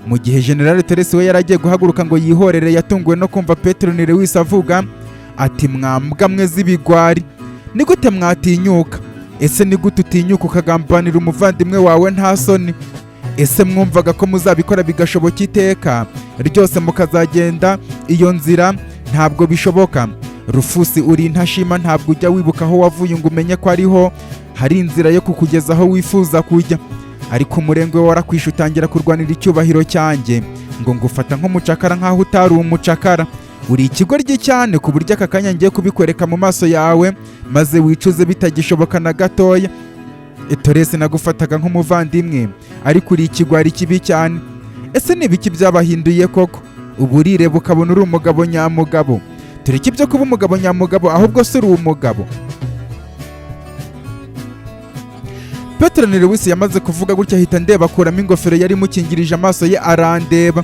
Mu gihe General Torres we yari agiye guhaguruka ngo yihorere, yatunguwe no kumva Petro ni Lewis avuga ati: "Mwambwa mwe z'ibigwari, ni gute mwatinyuka? Ese ni gute utinyuka ukagambanira umuvandimwe wawe nta soni? Ese mwumvaga ko muzabikora bigashoboka iteka ryose mukazagenda iyo nzira? Ntabwo bishoboka. Rufusi, uri intashima, ntabwo ujya wibuka aho wavuye ngo umenye ko ariho hari inzira yo kukugeza aho wifuza kujya. Ariko umurengwe warakwishe, utangira kurwanira icyubahiro cyanjye ngo ngufata nk'umucakara, nk'aho utari umucakara. Uri ikigoryi cyane, ku buryo aka kanya ngiye kubikwereka mu maso yawe maze wicuze bitagishoboka na gatoya. Toresi, nagufataga nk'umuvandimwe, ariko uri ikigwari kibi cyane. Ese ni ibiki byabahinduye koko? Ubu urireba ukabona uri umugabo nyamugabo? Tureke ibyo kuba umugabo nyamugabo, ahubwo se uri umugabo?" Petero Lewis yamaze kuvuga gutya, ahita ndeba, akuramo ingofero yari imukingirije amaso ye, arandeba,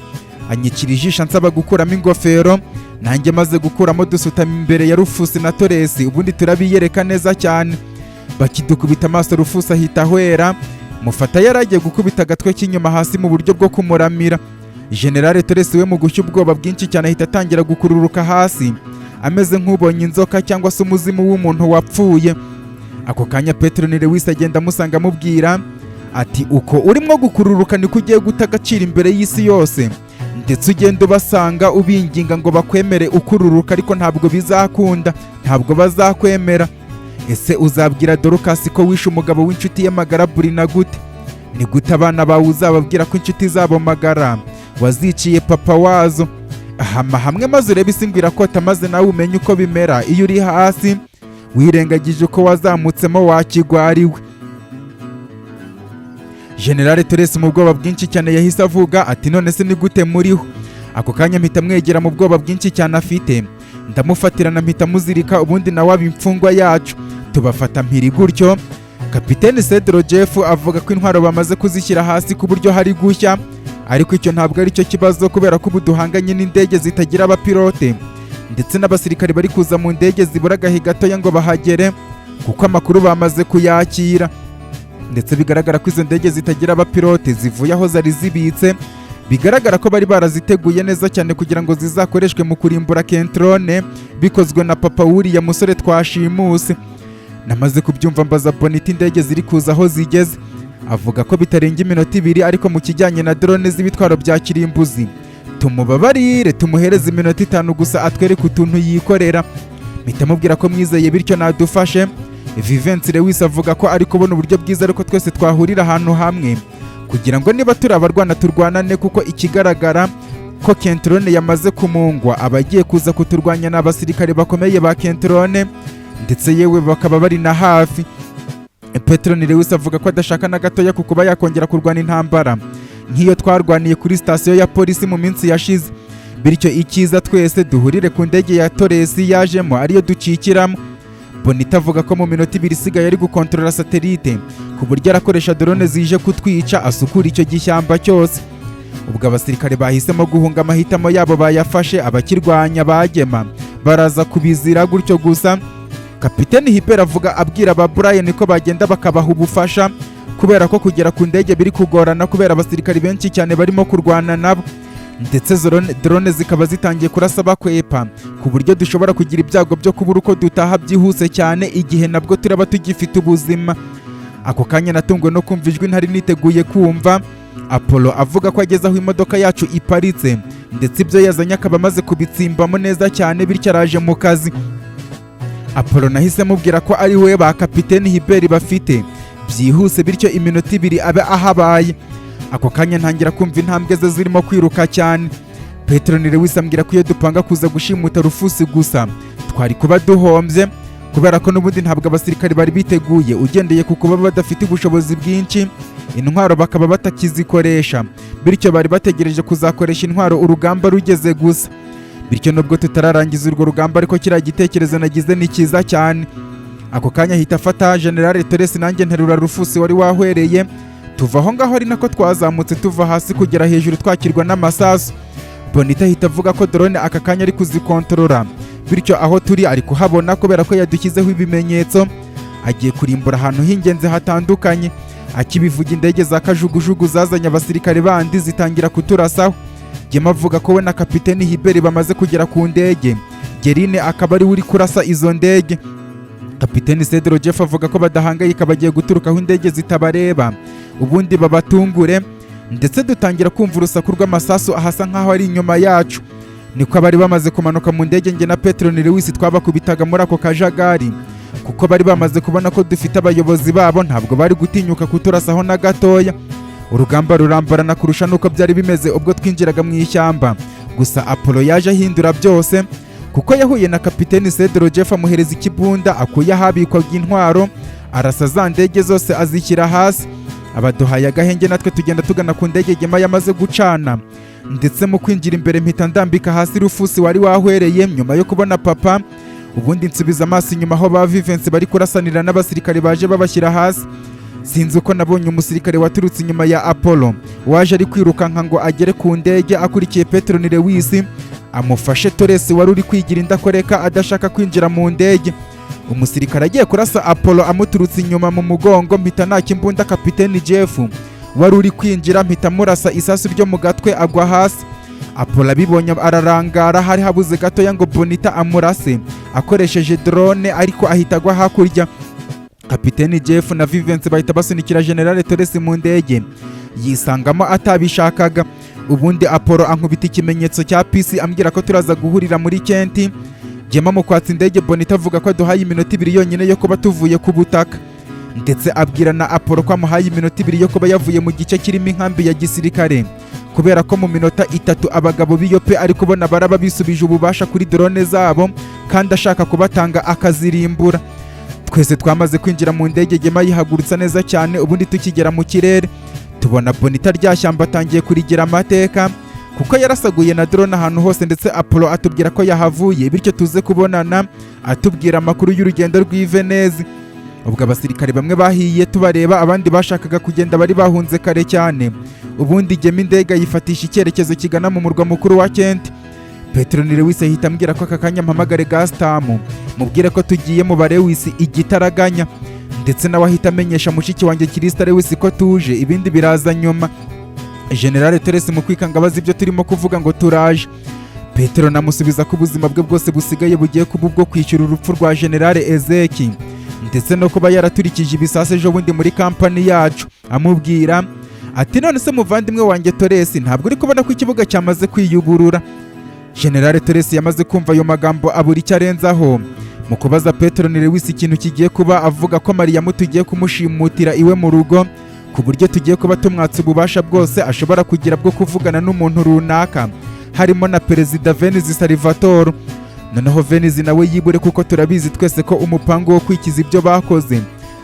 anyikira ijisho ansaba gukuramo ingofero. Nanjye maze gukuramo, dusutama imbere ya Rufusi na Toresi, ubundi turabiyereka neza cyane. Bakidukubita amaso, Rufusi ahita ahwera, mufata yari agiye gukubita agatwe k'inyuma hasi mu buryo bwo kumuramira. Generale Toresi we mu gushya ubwoba bwinshi cyane ahita atangira gukururuka hasi ameze nk'ubonye inzoka cyangwa se umuzimu w'umuntu wapfuye. Ako kanya Petero ni Lewis agenda amusanga, amubwira ati: "Uko urimo gukururuka niko ugiye guta agaciro imbere y'isi yose, ndetse ugenda ubasanga ubinginga ngo bakwemere ukururuka, ariko ntabwo bizakunda, ntabwo bazakwemera. Ese uzabwira Dorukasi ko wishe umugabo w'inshuti ye magara Burina gute? Ni gute abana bawe uzababwira ko inshuti zabo magara waziciye papa wazo? Hama hamwe maze urebe isi ngo irakota, maze nawe umenye uko bimera iyo uri hasi wirengagije uko wazamutsemo, wakigwariwe." Generale Torres mu bwoba bwinshi cyane yahise avuga ati: "None se ni gute muriho?" Ako kanya mpita mwegera mu bwoba bwinshi cyane afite, ndamufatirana, mpita muzirika, ubundi nawe aba imfungwa yacu, tubafata mpiri gutyo. Kapiteni Cedro Jeff avuga ko intwaro bamaze kuzishyira hasi ku buryo hari gushya, ariko icyo ntabwo ari cyo kibazo, kubera ko ubu duhanganye n'indege zitagira abapilote ndetse n'abasirikare bari kuza mu ndege zibura agahe gatoya ngo bahagere, kuko amakuru bamaze kuyakira. Ndetse bigaragara ko izo ndege zitagira abapilote zivuye aho zari zibitse, bigaragara ko bari baraziteguye neza cyane kugira ngo zizakoreshwe mu kurimbura Kentrone bikozwe na papa wuriya musore twashimuse. Namaze kubyumva, mbaza Bonita indege ziri kuza aho zigeze, avuga ko bitarenga iminota 2, ariko mu kijyanye na drone z'ibitwaro bya kirimbuzi tumubabarire, tumuhereze iminota 5 gusa atwereke utuntu yikorera. Mpita mubwira ko mwizeye, bityo nadufashe. Vivensi Lewis avuga ko ari kubona uburyo bwiza ariko twese twahurira ahantu hamwe kugira ngo niba turi abarwana turwanane, kuko ikigaragara ko Kentrone yamaze kumungwa, abagiye kuza kuturwanya ni abasirikare bakomeye ba Kentrone, ndetse yewe bakaba bari na hafi. Petro Lewis avuga ko adashaka na gatoya ku kuba yakongera kurwana intambara nk'iyo twarwaniye kuri sitasiyo ya polisi mu minsi yashize, bityo icyiza twese duhurire ku ndege ya Toresi yajemo ariyo ducikiramo. Bonita avuga ko mu minota 2 isigaye ari gukontorora satelite, ku buryo arakoresha drone zije kutwica asukura icyo gishyamba cyose. Ubwo abasirikare bahisemo guhunga amahitamo yabo bayafashe, abakirwanya bagema baraza kubizira gutyo gusa. Kapiteni Hipera avuga abwira ba Brian ko bagenda bakabaha ubufasha, kubera ko kugera ku ndege biri kugorana kubera abasirikari benshi cyane barimo kurwana nabo, ndetse drone zikaba zitangiye kurasa bakwepa, ku buryo dushobora kugira ibyago byo kubura uko dutaha byihuse cyane igihe nabwo turaba tugifite ubuzima. Ako kanya natunguwe no kumva ijwi ntari niteguye kumva, Apollo avuga ko ageze aho imodoka yacu iparitse, ndetse ibyo yazanye akaba amaze kubitsimbamo neza cyane, bityo araje mu kazi. Apollo nahise mubwira ko ari we ba kapiteni Hiberi bafite byihuse, bityo iminota 2 abe ahabaye. Ako kanya ntangira kumva intambwe ze zirimo kwiruka cyane. Petro Lewis ambwira ko iyo dupanga kuza gushimuta Rufusi gusa twari kuba duhombye, kubera ko n'ubundi ntabwo abasirikare bari biteguye, ugendeye ku kuba badafite ubushobozi bwinshi, intwaro bakaba batakizikoresha, bityo bari bategereje kuzakoresha intwaro urugamba rugeze gusa. Bityo nubwo tutararangiza urwo rugamba, ariko kiriya gitekerezo nagize ni cyiza cyane. Ako kanya ahita afata General Torres, nanjye nterura Rufusi wari wahwereye, tuva aho ngaho ari nako twazamutse tuva hasi kugera hejuru twakirwa n'amasasu. Bonita ahita avuga ko drone aka kanya ari kuzikontorora, bityo aho turi ari kuhabona kubera ko yadushyizeho ibimenyetso, agiye kurimbura ahantu h'ingenzi hatandukanye. Akibivuga, indege za kajugujugu zazanye abasirikare bandi zitangira kuturasaho. Gema avuga ko we na kapiteni Hiberi bamaze kugera ku ndege, Gerine akaba ari we uri kurasa izo ndege. Kapiteni Cedro Jeff avuga ko badahangayika, bagiye guturuka aho indege zitabareba ubundi babatungure. Ndetse dutangira kumva urusaku rw'amasasu ahasa nk'aho ari inyuma yacu. Niko abari bamaze kumanuka mu ndege, njye na Petro Lewis twabakubitaga muri ako kajagari, kuko bari bamaze kubona ko dufite abayobozi babo, ntabwo bari gutinyuka kuturasaho na gatoya. Urugamba rurambarana kurusha n'uko byari bimeze ubwo twinjiraga mu ishyamba. Gusa Apollo yaje ahindura byose, kuko yahuye na kapiteni Cedro Jeff, amuhereza ikibunda akuye ahabikwaga intwaro, arasa za ndege zose azishyira hasi. Abaduhaye agahenge, natwe tugenda tugana ku ndege Gema yamaze gucana. Ndetse mu kwinjira imbere mpita ndambika hasi Rufusi wari wahwereye nyuma yo kubona papa, ubundi nsubiza amaso inyuma aho ba Vivensi bari kurasanira n'abasirikare baje babashyira hasi. Sinzi uko nabonye umusirikare waturutse inyuma ya Apollo waje ari kwirukanka ngo agere ku ndege akurikiye Petro Lewis, amufashe Torres wari uri kwigira indakoreka adashaka kwinjira mu ndege. Umusirikare agiye kurasa Apollo amuturutse inyuma mu mugongo, mpita naka imbunda kapiteni Jeff wari uri kwinjira, mpita murasa isasu ryo mu gatwe agwa hasi. Apollo abibonye ararangara, hari habuze gatoya ngo Bonita amurase akoresheje drone, ariko ahita agwa hakurya. Kapiteni Jeff na Vivensi bahita basunikira General Torres mu ndege, yisangamo atabishakaga. Ubundi Apollo ankubita ikimenyetso cya peace, ambwira ko turaza guhurira muri Kenti. Gema mu kwatsa indege, Bonita avuga ko aduhaye iminota 2 yonyine yo kuba tuvuye ku butaka, ndetse abwira na Apollo ko amuhaye iminota 2 yo kuba yavuye mu gice kirimo inkambi ya gisirikare, kubera ko mu minota 3 abagabo b'iyope ari kubona baraba bisubije ububasha kuri drone zabo, kandi ashaka kubatanga akazirimbura. Twese twamaze kwinjira mu ndege, Gema yihagurutsa neza cyane. Ubundi tukigera mu kirere tubona Bonita rya shyamba atangiye kurigira amateka, kuko yarasaguye na drone ahantu hose. Ndetse Apollo atubwira ko yahavuye, bityo tuze kubonana atubwira amakuru y'urugendo rw'i Venezi. Ubwo abasirikare bamwe bahiye tubareba, abandi bashakaga kugenda bari bahunze kare cyane. Ubundi Gema indege yifatisha icyerekezo kigana mu murwa mukuru wa Kent. Petro Lewis ahita ambwira ko aka kanya mpamagare Gastamu, mubwire ko tugiye mu Barewisi igitaraganya, ndetse nawe ahita amenyesha mushiki wanjye Kirista Lewis ko tuje, ibindi biraza nyuma. General Torres mu kwikanga abaza ibyo turimo kuvuga ngo turaje. Petero namusubiza ko ubuzima bwe bwose busigaye bugiye kuba ubwo kwishyura urupfu rwa General Ezeki, ndetse no kuba yaraturikije ibisasu ejo bundi muri kampani yacu. Amubwira ati: "None se muvandimwe wanjye Torres, ntabwo uri kubona ko ikibuga cyamaze kwiyuburura?" General Torres yamaze kumva ayo magambo abura icyo arenzaho. Mu kubaza Petero Lewis ikintu kigiye kuba, avuga ko Mariyamu tugiye kumushimutira iwe mu rugo, ku buryo tugiye kuba tumwatse ububasha bwose ashobora kugira bwo kuvugana n'umuntu runaka, harimo na Perezida Venizi Salvatore. Noneho Venizi nawe yibure, kuko turabizi twese ko umupango wo kwikiza ibyo bakoze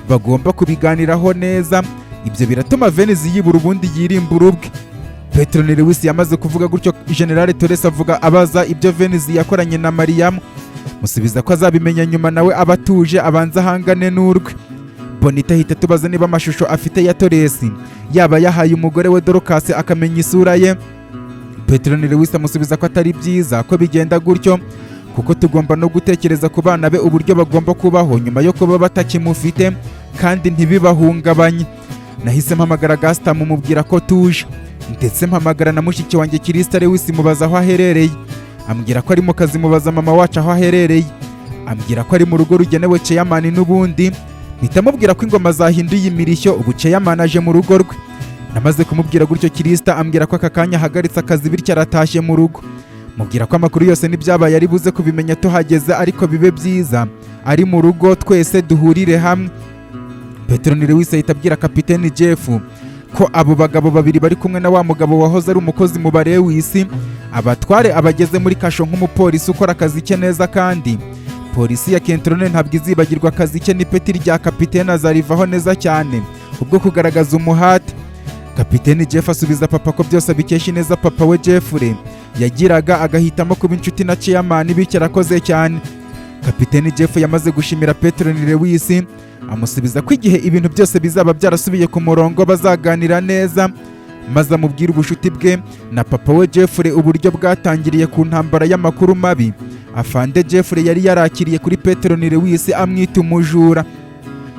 bagomba kubiganiraho neza. Ibyo biratuma Venizi yibura, ubundi yirimbura ubwe. Petero Lewis yamaze kuvuga gutyo, General Torres avuga abaza ibyo Venizi yakoranye na Mariyamu, musubiza ko azabimenya nyuma, nawe aba atuje abanza ahangane n'urwe. Bonita ahita tubaza niba amashusho afite ya Torres yaba yahaye umugore we Dorcas akamenya isura ye. Petero Lewis amusubiza ko atari byiza ko bigenda gutyo, kuko tugomba no gutekereza ku bana be, uburyo bagomba kubaho nyuma yo kuba batakimufite, kandi ntibibahungabanye. Nahise mpamagara Gasitamu mubwira ko tuje, ndetse mpamagara na mushiki wanjye Kirisita Lewis, mubaza aho aherereye, ambwira ko ari mu kazi. Mubaza mama wacu aho aherereye, ambwira ko ari mu rugo rugenewe chairman. N'ubundi mpita mubwira ko ingoma zahinduye imirishyo, ubu chairman aje mu rugo rwe. Namaze kumubwira gutyo, Kirisita ambwira ko aka kanya ahagaritse akazi, bityo aratashye mu rugo. Mubwira ko amakuru yose n'ibyabaye ari buze kubimenya tuhageze, ariko bibe byiza ari mu rugo twese duhurire hamwe. Petero Lewis ahita abwira kapiteni Jeff ko Ko abo bagabo babiri bari kumwe na wa mugabo wahoze ari umukozi mu Barewisi, abatware abageze muri kasho nk'umupolisi ukora akazi ke neza, kandi polisi ya Kentrone ntabwo izibagirwa akazi ke n'ipeti rya kapitene azarivaho neza cyane kubwo kugaragaza umuhate. Kapiteni Jeff asubiza papa ko byose abikesha ineza papa we Jeffrey yagiraga, agahitamo kuba inshuti na chairman, bityo arakoze cyane. Kapiteni Jeff yamaze gushimira Patron Lewis, amusubiza ko igihe ibintu byose bizaba byarasubiye ku murongo bazaganira neza, maze amubwira ubushuti bwe na papa we Jeffrey, uburyo bwatangiriye ku ntambara y'amakuru mabi afande Jeffrey yari yarakiriye kuri Patron Lewis amwita umujura.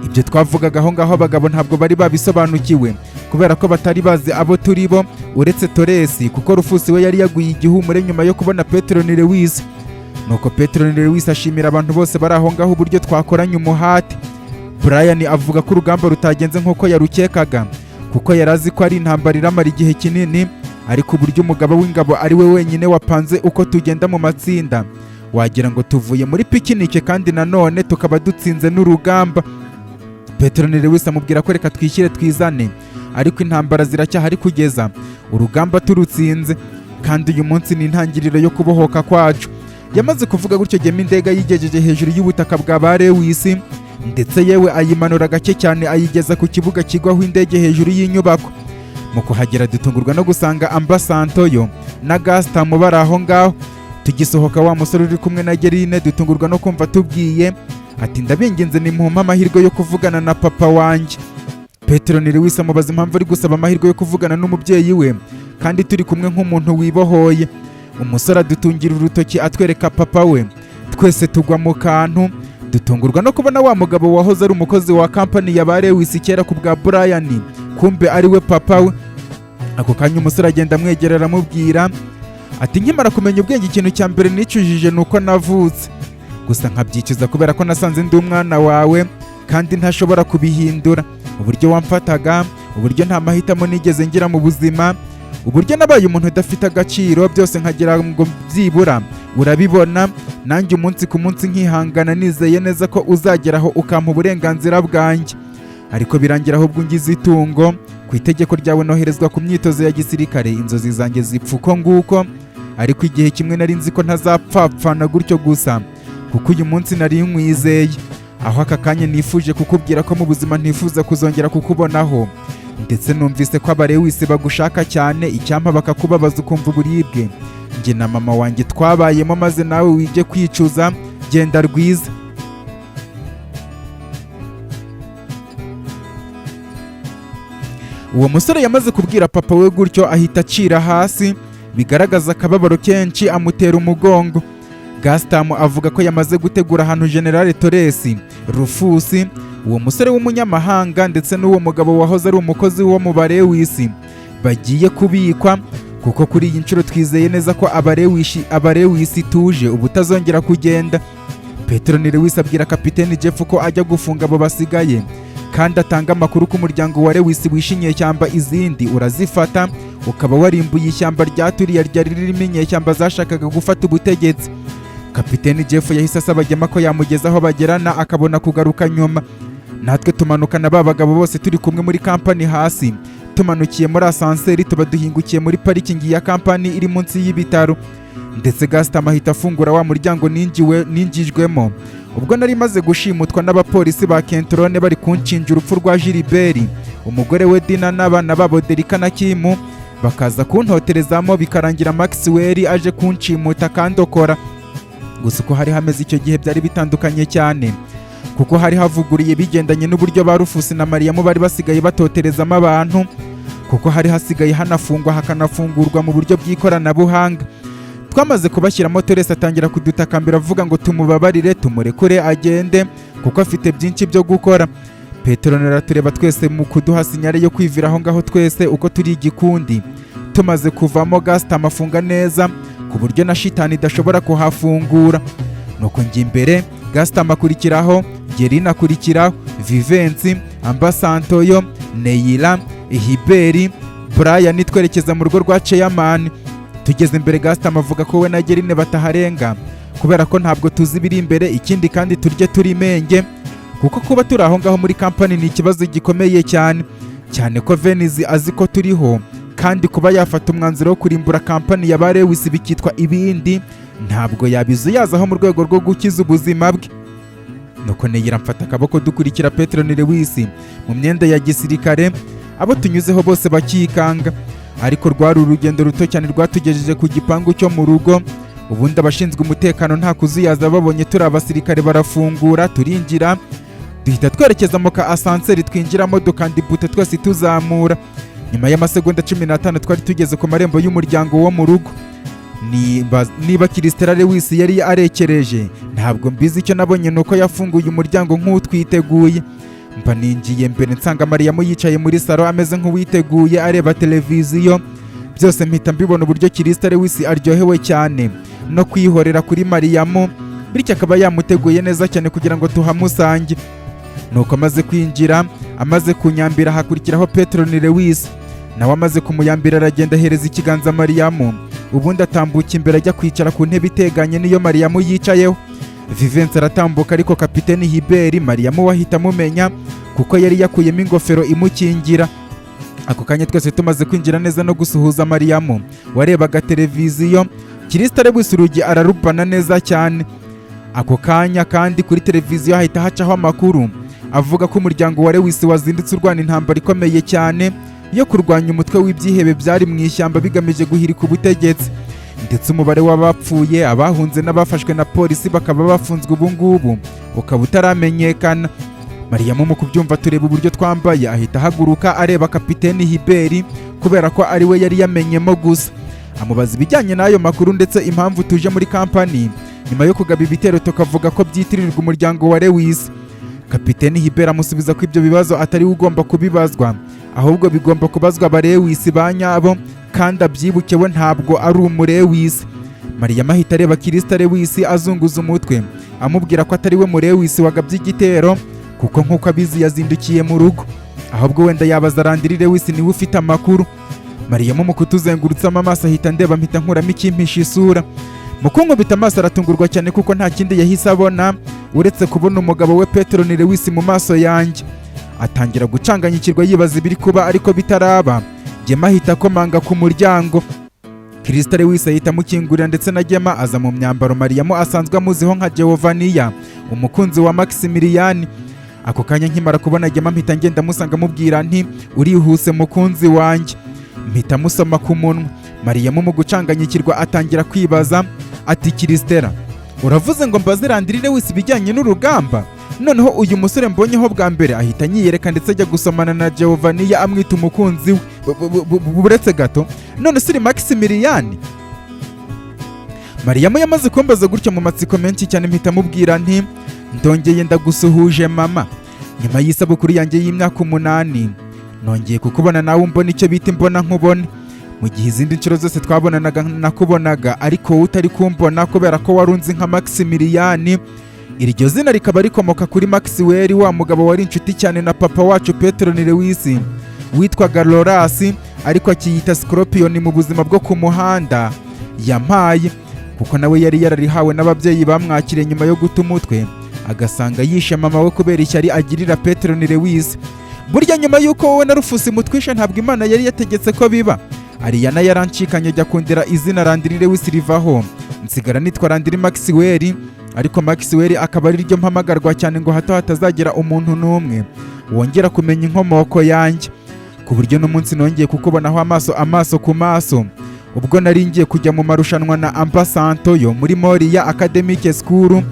Ibyo twavugaga aho ngaho abagabo ntabwo bari babisobanukiwe kubera ko batari bazi abo turi bo, uretse Toresi, kuko Rufusi we yari yaguye igihumure nyuma yo kubona Patron Lewis. Nuko Patron Lewis ashimira abantu bose bari aho ngaho uburyo twakoranye umuhate. Brian avuga ko urugamba rutagenze nk'uko yarukekaga, kuko yari azi ko ari intambara iramara igihe kinini, ariko uburyo umugaba w'ingabo ari we wenyine wapanze uko tugenda mu matsinda, wagira ngo tuvuye muri pikinike, kandi nanone tukaba dutsinze n'urugamba. Patron Lewis amubwira ko reka twishyire twizane, ariko intambara ziracyahari kugeza urugamba turutsinze, kandi uyu munsi ni intangiriro yo kubohoka kwacu. Yamaze kuvuga gutyo, Gema indege yigejeje hejuru y'ubutaka bwa ba Lewis, ndetse yewe ayimanura gake cyane ayigeza ku kibuga kigwaho indege hejuru y'inyubako. Mu kuhagera dutungurwa no gusanga Ambasantoyo na Gastamu bari aho ngaho. Tugisohoka, wa musore uri kumwe na Gerine dutungurwa no kumva tubwiye ati: "Ndabinginze nimumpe amahirwe yo kuvugana na papa wanjye." Patron Lewis amubaza impamvu ari gusaba amahirwe yo kuvugana n'umubyeyi we kandi turi kumwe nk'umuntu wibohoye. Umusore adutungira urutoki atwereka papa we, twese tugwa mu kantu, dutungurwa no kubona wa mugabo wahoze ari umukozi wa kampani ya ba Lewis kera ku bwa Brian, kumbe ari we papa we. Ako kanya umusore agenda amwegera, aramubwira ati: "Nkimara kumenya ubwenge, ikintu cya mbere nicujije ni uko navutse, gusa nkabyicuza kubera ko nasanze ndi umwana wawe kandi ntashobora kubihindura. Uburyo wamfataga, uburyo nta mahitamo nigeze ngira mu buzima, uburyo nabaye umuntu udafite agaciro, byose nkagira ngo byibura urabibona, nanjye umunsi ku munsi nkihangana nizeye neza ko uzageraho ukampa uburenganzira bwanjye, ariko birangira ahubwo ungize itungo. Ku itegeko ryawe noherezwa ku myitozo ya gisirikare, inzozi zanjye zipfa uko nguko. Ariko igihe kimwe nari nzi ko ntazapfapfana gutyo gusa, kuko uyu munsi nari nkwizeye, aho aka kanya nifuje kukubwira ko mu buzima ntifuza kuzongera kukubonaho. Ndetse numvise ko Abarewisi bagushaka cyane, icyampa bakakubabaza ukumva uburibwe njye na mama wanjye twabayemo, maze nawe wige kwicuza. Genda rwiza." Uwo musore yamaze kubwira papa we gutyo ahita acira hasi, bigaragaza akababaro kenshi, amutera umugongo. Gastamu avuga ko yamaze gutegura ahantu Generale Toresi, Rufusi, uwo musore w'umunyamahanga ndetse n'uwo mugabo wahoze ari umukozi wo mu Barewisi bagiye kubikwa, kuko kuri iyi nshuro twizeye neza ko Abarewisi tuje ubutazongera kugenda. Petero Lewis abwira kapiteni Jeff ko ajya gufunga abo basigaye, kandi atanga amakuru ko umuryango wa Lewis wishe inyeshyamba, izindi urazifata ukaba warimbuye ishyamba rya turiya ryari ririmo inyeshyamba zashakaga gufata ubutegetsi. Kapiteni Jeff yahise asaba Gema ko yamugeza aho bagerana akabona kugaruka nyuma. Natwe tumanukana ba bagabo bose turi kumwe muri kampani hasi, tumanukiye muri asanseri tuba duhingukiye muri parikingi ya kampani iri munsi y'ibitaro, ndetse Gastam ahita afungura wa muryango ninjijwemo ubwo nari maze gushimutwa n'abapolisi ba Kentrone bari kunshinja urupfu rwa Gilbert, umugore we Dina n'abana babo Derika na Kimu, bakaza kuntoterezamo, bikarangira Maxwell aje kunshimuta akandokora. Gusa uko hari hameze icyo gihe byari bitandukanye cyane, kuko hari havuguriye bigendanye n'uburyo ba Rufusi na Mariyamu bari basigaye batoterezamo abantu, kuko hari hasigaye hanafungwa hakanafungurwa mu buryo bw'ikoranabuhanga. Twamaze kubashyiramo, Toresi atangira kudutakambira avuga ngo tumubabarire tumurekure agende kuko afite byinshi byo gukora. Petero aratureba twese mu kuduha sinyare yo kwivira aho ngaho twese uko turi igikundi. Tumaze kuvamo, Gasita afunga neza ku buryo na shitani idashobora kuhafungura. Nuko njya imbere, Gasita akurikiraho, Gerina akurikiraho, Vivensi, Ambasantoyo, Neyira, Hiberi, Brian, twerekeza mu rugo rwa Chairman. Tugeze imbere, Gasita avuga ko we na Gerine bataharenga kubera ko ntabwo tuzi ibiri imbere, ikindi kandi turye turi menge, kuko kuba turi aho ngaho muri kampani ni ikibazo gikomeye cyane. Cyane ko Venizi azi ko turiho, kandi kuba yafata umwanzuro wo kurimbura kampani ya ba Lewis bikitwa ibindi, ntabwo yabizuyazaho mu rwego rwo gukiza ubuzima bwe. Nuko Neyira mfata akaboko, dukurikira Petro ni Lewis mu myenda ya gisirikare, abo tunyuzeho bose bakikanga. Ariko rwari urugendo ruto cyane rwatugejeje ku gipangu cyo mu rugo. Ubundi abashinzwe umutekano nta kuzuyaza, babonye turi abasirikare barafungura, turinjira, duhita twerekeza mu ka ascenseur, twinjiramo, dukanda ibuto twese tuzamura. Nyuma y'amasegonda 15 twari tugeze ku marembo y'umuryango wo mu rugo. Niba Kirisitera Lewis yari arekereje, ntabwo mbizi. Icyo nabonye ni uko yafunguye umuryango nk'utwiteguye. Mba ninjiye mbere, nsanga Mariyamu yicaye muri salo ameze nk'uwiteguye, areba televiziyo. Byose mpita mbibona uburyo Kirisita Lewis aryohewe cyane no kwihorera kuri Mariyamu, bityo akaba yamuteguye neza cyane kugira ngo tuhamusange. Nuko amaze kwinjira, amaze kunyambira, hakurikiraho Petro ni Lewis. Nawe amaze kumuyambira, aragenda ahereza ikiganza Mariyamu, ubundi atambuka imbere ajya kwicara ku ntebe iteganye n'iyo Mariyamu yicayeho. Vivensi aratambuka, ariko kapiteni Hiberi Mariyamu we ahita amumenya kuko yari yakuyemo ingofero imukingira. Ako kanya twese tumaze kwinjira neza no gusuhuza Mariyamu warebaga televiziyo, Kirisita Lewis urugi ararupana neza cyane. Ako kanya kandi kuri televiziyo hahita hacaho amakuru avuga ko umuryango wa Lewis wazindutse urwana intambara ikomeye cyane yo kurwanya umutwe w'ibyihebe byari mu ishyamba bigamije guhirika ubutegetsi, ndetse umubare w'abapfuye, abahunze n'abafashwe na polisi bakaba bafunzwe ubu ngubu ukaba utaramenyekana. Mariyamu mu kubyumva, tureba uburyo twambaye, ahita ahaguruka areba kapiteni Hiberi kubera ko ari we yari yamenyemo gusa, amubaza ibijyanye n'ayo makuru ndetse impamvu tuje muri kampani nyuma yo kugaba ibitero tukavuga ko byitirirwa umuryango wa Lewis. Kapiteni Hiberi amusubiza ko ibyo bibazo atari we ugomba kubibazwa, ahubwo bigomba kubazwa abarewisi ba nyabo, kandi abyibuke we ntabwo ari umurewisi. Mariyamu ahita areba Kirisita Lewisi azunguza umutwe, amubwira ko atari we murewisi wagabye igitero, kuko nk'uko abizi yazindukiye mu rugo, ahubwo wenda yabaza Randiri Lewisi, niwe ufite amakuru. Mariyamu mu kutuzengurutsamo amaso ahita ndeba, mpita nkuramo ikimpisha isura. Mu kunkubita amaso aratungurwa cyane, kuko nta kindi yahise abona uretse kubona umugabo we Petero ni Lewisi mu maso yanjye. Atangira gucanganyikirwa yibaza ibiri kuba, ariko bitaraba Gema ahita akomanga ku muryango. Kirisita Lewis ahita amukingurira, ndetse na Gema aza mu myambaro Mariyamu asanzwe amuziho nka Geovaniya, umukunzi wa Maximilian. Ako kanya nkimara kubona Gema, mpita ngenda musanga, amubwira nti: "Urihuse mukunzi wanjye." Mpita musoma ku munwa. Mariyamu mu gucanganyikirwa atangira kwibaza ati: "Kirisitera, uravuze ngo mbaze Randiri Lewis ibijyanye n'urugamba, noneho uyu musore mbonyeho bwa mbere ahita anyiyereka ndetse ajya gusomana na Geovaniya amwita umukunzi we? Buretse gato, none se uri Maximilian?" Mariyamu yamaze kumbaza gutyo, mu matsiko menshi cyane mpita mubwira nti: "Ndongeye ndagusuhuje mama. Nyuma y'isabukuru yanjye y'imyaka 8 nongeye kukubona nawe umbona icyo bita imbona nkubone. Mu gihe izindi nshuro zose twabonanaga nakubonaga ariko wowe utari kumbona, kubera ko wari unzi nka Maximilian. Iryo zina rikaba rikomoka kuri Maxwell, wa mugabo wari inshuti cyane na papa wacu Petro ni Lewis, witwaga Loras ariko akiyita Scorpion mu buzima bwo ku muhanda yampaye, kuko nawe yari yararihawe n'ababyeyi bamwakiriye nyuma yo guta umutwe agasanga yishe mama we kubera ishyari agirira Petro ni Lewis. Burya nyuma y'uko wowe na Rufusi mutwishe, ntabwo Imana yari yategetse ko biba. Ariyana yarancikanye ajya kundira izina Randiri Lewis rivaho, nsigara nitwa Randiri Maxwell, ariko Maxwell akaba ari ryo mpamagarwa cyane ngo hato hatazagira umuntu n'umwe wongera kumenya inkomoko yanjye, ku buryo n'umunsi nongeye kukubonaho amaso amaso ku maso ubwo nari ngiye kujya mu marushanwa na Ambasanto yo muri Moria Academic School,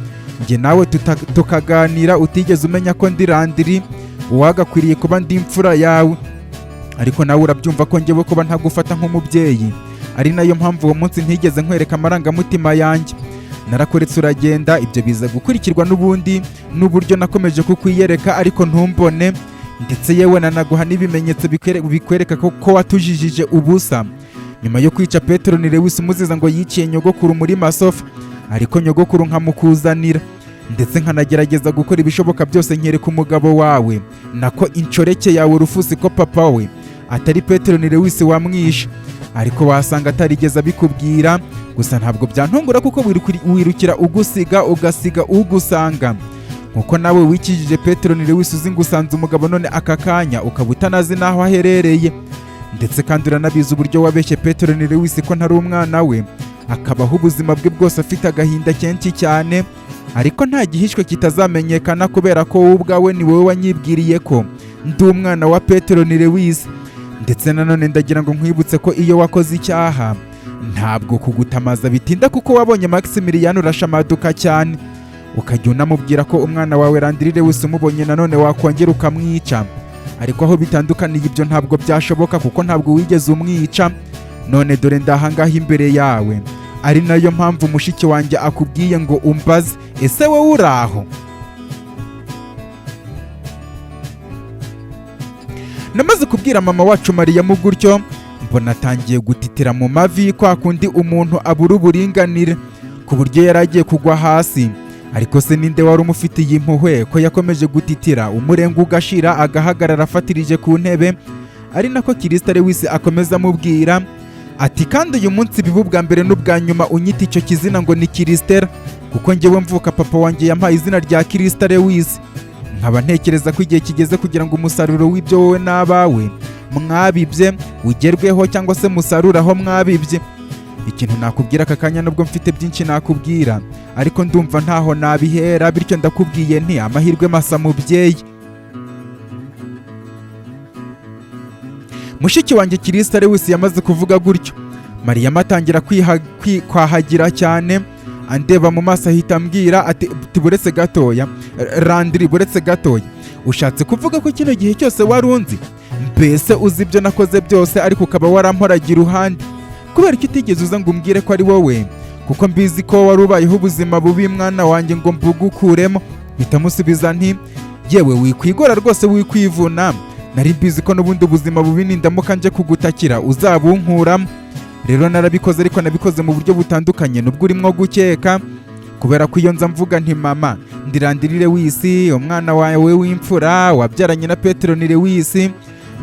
njye nawe tukaganira utigeze umenya ko ndi Randiri uwagakwiriye kuba ndi imfura yawe. Ariko nawe urabyumva ko njyewe kuba ntagufata nk'umubyeyi ari nayo mpamvu uwo munsi ntigeze nkwereka amarangamutima yanjye, narakuretse uragenda. Ibyo biza gukurikirwa n'ubundi n'uburyo nakomeje kukwiyereka ariko ntumbone, ndetse yewe nanaguha n'ibimenyetso bikwereka ko watujijije ubusa nyuma yo kwica Petero ni Lewis umuziza ngo yiciye nyogokuru muri masofa, ariko nyogokuru nkamukuzanira, ndetse nkanagerageza gukora ibishoboka byose nkereka umugabo wawe, nako inshoreke yawe Rufusi, ko papa we atari Petero ni Lewis wamwishe. Ariko wasanga atarigeze abikubwira. Gusa ntabwo byantungura kuko wirukira ugusiga, ugasiga ugusanga. Nkuko nawe wikijije Petero ni Lewis uzi ngo usanze umugabo, none aka kanya ukaba utanazi n'aho aherereye. Ndetse kandi uranabizi uburyo wabeshye Petero ni Lewis ko ntari umwana we, akabaho ubuzima bwe bwose afite agahinda kenshi cyane. Ariko nta gihishwe kitazamenyekana, kubera ko wowe ubwawe ni wowe wanyibwiriye ko ndi umwana wa Petero ni Lewis. Ndetse nanone ndagira ngo nkwibutse ko iyo wakoze icyaha ntabwo kugutamaza bitinda, kuko wabonye Maximilian urashamaduka cyane, ukajya unamubwira ko umwana wawe Landry Lewis umubonye nanone wakongera ukamwica. Ariko aho bitandukaniye, ibyo ntabwo byashoboka kuko ntabwo wigeze umwica. None dore ndahangaha imbere yawe, ari nayo mpamvu mushiki wanjye akubwiye ngo umbaze: ese wowe uri aho? Namaze kubwira mama wacu Mariyamu gutyo, mbona atangiye gutitira mu mavi, kwa kundi umuntu abura uburinganire, ku buryo yari agiye kugwa hasi. Ariko se ninde wari umufitiye impuhwe ko yakomeje gutitira umurenga ugashira, agahagarara afatirije ku ntebe, ari nako Kirisita Lewis akomeza amubwira ati: "Kandi uyu munsi biba ubwa mbere n'ubwa nyuma unyita icyo kizina ngo ni Kirisitera, kuko njyewe mvuka papa wanjye yampaye izina rya Kirisita Lewis. Nkaba ntekereza ko igihe kigeze kugira ngo umusaruro w'ibyo wowe n'abawe mwabibye ugerweho, cyangwa se musarure aho mwabibye. Ikintu nakubwira aka kanya, nubwo mfite byinshi nakubwira, ariko ndumva ntaho nabihera, bityo ndakubwiye nti: amahirwe masa mubyeyi." Mushiki wanjye Kirisita Lewis yamaze kuvuga gutyo, Mariyamu atangira kwahagira cyane, andeba mu maso, ahita ambwira ati: "Buretse gatoya Landry, buretse gatoya, ushatse kuvuga ko kino gihe cyose wari unzi, mbese uzi ibyo nakoze byose, ariko ukaba waramporaga iruhande? Kubera ko utigeze uza ngo umbwire ko ari wowe, kuko mbizi ko wari ubayeho ubuzima bubi, mwana wanjye, ngo mbugukuremo?" Mpita musubiza nti: "Yewe, wikwigora rwose, wikwivuna, nari mbizi ko n'ubundi ubuzima bubi nindamuka nje kugutakira uzabunkuramo. Rero narabikoze, ariko nabikoze mu buryo butandukanye nubwo urimo gukeka, kubera ko iyo nza mvuga nti: mama, ndi Landry Lewis, umwana wawe w'imfura wabyaranye na Petero ni Lewis,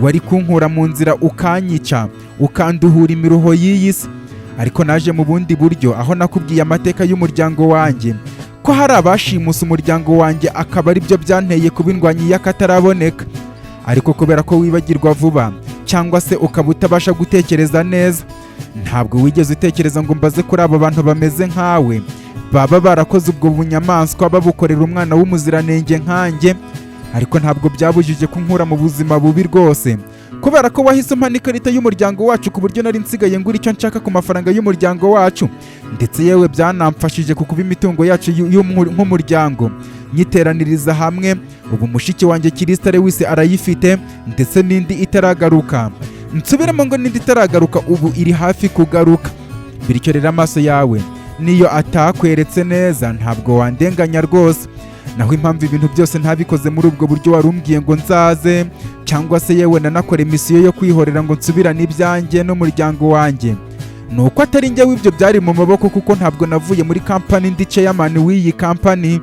wari kunkura mu nzira ukanyica, ukanduhura imiruho y'iyi si. Ariko naje mu bundi buryo, aho nakubwiye amateka y'umuryango wanjye, ko hari abashimuse umuryango wanjye, akaba ari byo byanteye kuba indwanyi y'akataraboneka. Ariko kubera ko wibagirwa vuba, cyangwa se ukaba utabasha gutekereza neza, ntabwo wigeze utekereza ngo mbaze kuri abo bantu bameze nkawe baba barakoze ubwo bunyamaswa babukorera umwana w'umuziranenge nkanjye. Ariko ntabwo byabujije kunkura mu buzima bubi rwose, kubera ko wahise umpa n'ikarita y'umuryango wacu, ku buryo nari nsigaye ngura icyo nshaka ku mafaranga y'umuryango wacu. Ndetse yewe byanamfashije ku kuba imitungo yacu nk'umuryango nyiteraniriza hamwe. Ubu mushiki wanjye Kirisita Lewis arayifite, ndetse n'indi itaragaruka. Nsubiremo ngo n'indi itaragaruka, ubu iri hafi kugaruka. Bityo rero amaso yawe niyo atakweretse neza, ntabwo wandenganya rwose. Naho impamvu ibintu byose ntabikoze muri ubwo buryo wari umbwiye ngo nzaze, cyangwa se yewe nanakora misiyo yo kwihorera ngo nsubirane ibyanjye n'umuryango wanjye, ni uko atari njyewe ibyo byari mu maboko, kuko ntabwo navuye muri kampani ndi chairman w'iyi kampani."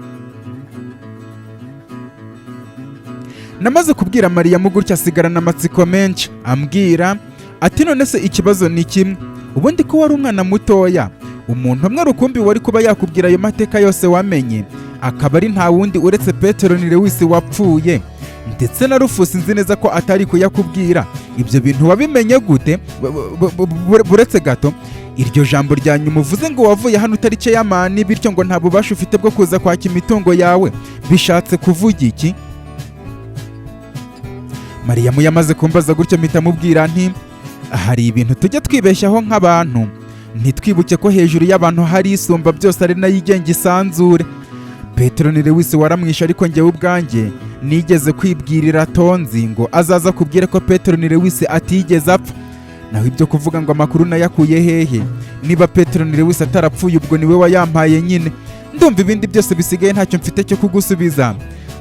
Namaze kubwira Mariyamu gutya, asigarana amatsiko menshi, ambwira ati: "None se ikibazo ni kimwe, ubundi ko wari umwana mutoya, umuntu umwe rukumbi wari kuba yakubwira ayo mateka yose wamenye akaba ari nta wundi uretse Petero ni Lewis wapfuye, ndetse na Rufusi nzi neza ko atari kuyakubwira. Ibyo bintu wabimenye gute? Buretse gato, iryo jambo rya nyuma uvuze ngo wavuye hano utari chairman, bityo ngo nta bubasha ufite bwo kuza kwaka imitungo yawe, bishatse kuvuga iki?" Mariyamu yamaze kumbaza gutyo, mpita mubwira nti: "Hari ibintu tujya twibeshyaho nk'abantu, ntitwibuke ko hejuru y'abantu hari isumba byose, ari nayo igenga isanzure. Petero ni Lewis waramwishe, ariko njyewe ubwanjye nigeze kwibwirira Tonzi ngo azaza kubwire ko Petero ni Lewis atigeze apfa. Naho ibyo kuvuga ngo amakuru nayakuye hehe, niba Petero ni Lewis atarapfuye, ubwo niwe wayampaye nyine. Ndumva ibindi byose bisigaye ntacyo mfite cyo kugusubiza,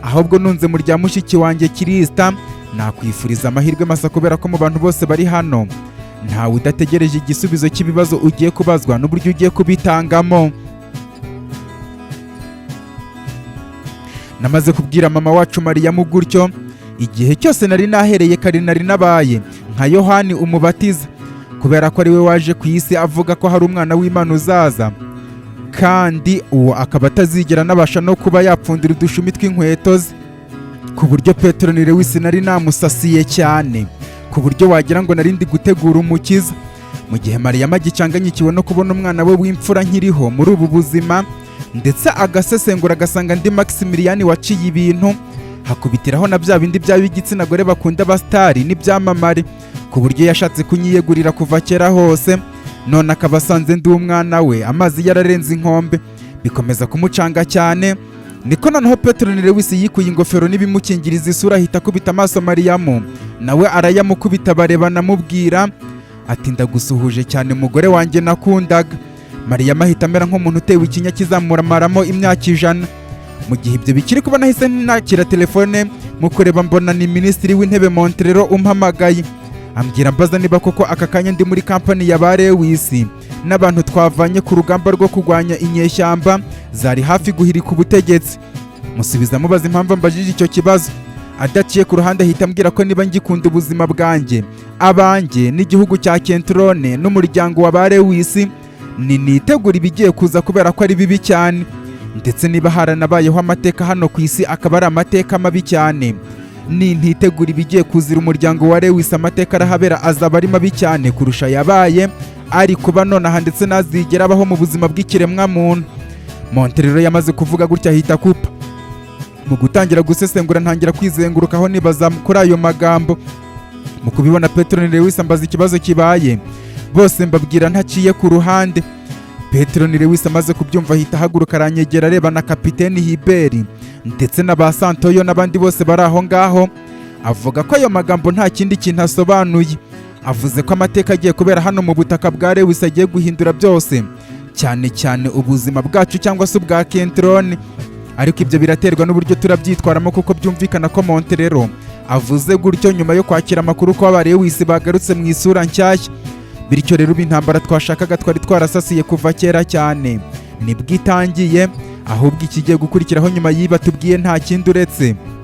ahubwo nunze mu rya mushiki wanjye Kirisita, nakwifuriza amahirwe masa, kubera ko mu bantu bose bari hano ntawe udategereje igisubizo cy'ibibazo ugiye kubazwa n'uburyo ugiye kubitangamo." Namaze kubwira mama wacu Mariyamu gutyo, igihe cyose nari nahereye kare nari nabaye nka Yohani Umubatiza, kubera ko ari we waje ku isi avuga ko hari umwana w'Imana uzaza. Kandi uwo akaba atazigera anabasha no kuba yapfundira udushumi tw'inkweto ze, ku buryo Petero ni Lewis nari namusasiye cyane, ku buryo wagira ngo nari ndi gutegura umukiza. Mu gihe Mariya agicanganyikiwe no kubona umwana we w'imfura nkiriho muri ubu buzima, ndetse agasesengura agasanga ndi Maximilian waciye ibintu, hakubitiraho na bya bindi byaba igitsina gore bakunda abasitari n'ibyamamare, ku buryo yashatse kunyiyegurira kuva kera hose, none akaba asanze ndi umwana we, amazi yararenze inkombe, bikomeza kumucanga cyane. Niko noneho Petero ni Lewis yikuye ingofero n'ibimukingiriza isura, ahita akubita amaso Mariyamu, nawe arayamukubita, barebana, amubwira ati: "Ndagusuhuje cyane, mugore wanjye nakundaga." Mariyamu ahita amera nk'umuntu utewe ikinya kizamuramaramo imyaka 100. Mu gihe ibyo bikiri kuba, nahise nakira telefone. Mu kureba mbona ni Minisitiri w'Intebe Montrero umpamagaye, ambwira mbaza niba koko aka kanya ndi muri kampani ya ba Lewis n'abantu twavanye ku rugamba rwo kurwanya inyeshyamba zari hafi guhirika ubutegetsi. Musubiza mubaza impamvu ambajije icyo kibazo. Adaciye ku ruhande ahita ambwira ko niba ngikunda ubuzima bwanjye, abanjye n'igihugu cya Kentrone n'umuryango wa ba Lewis, ni nitegura ibigiye kuza, kubera ko ari bibi cyane, ndetse niba haranabayeho amateka hano ku isi akaba ari amateka mabi cyane. Nintitegura ibigiye kuzira umuryango wa Lewis, amateka arahabera azaba ari mabi cyane kurusha yabaye ari kuba nonaha, ndetse ntazigera abaho mu buzima bw'ikiremwamuntu. Monterero yamaze kuvuga gutya ahita akupa. Mu gutangira gusesengura, ntangira kwizengurukaho nibaza kuri ayo magambo. Mu kubibona, Petero Lewis ambaza ikibazo kibaye, bose mbabwira ntaciye ku ruhande. Petero ni Lewis amaze kubyumva ahita ahaguruka, aranyegera, areba na kapiteni Hiberi ndetse na ba Santoyo n'abandi bose bari aho ngaho, avuga ko ayo magambo nta kindi kintu asobanuye. Avuze ko amateka agiye kubera hano mu butaka bwa Lewis agiye guhindura byose, cyane cyane ubuzima bwacu cyangwa se ubwa Kentrone, ariko ibyo biraterwa n'uburyo turabyitwaramo, kuko byumvikana ko Monterero avuze gutyo nyuma yo kwakira amakuru ko aba Lewis bagarutse mu isura nshyashya. Bityo rero ubu intambara twashakaga, twari twarasasiye kuva kera cyane, nibwo itangiye. Ahubwo ikigiye gukurikiraho nyuma y'ibi tubwiye nta kindi uretse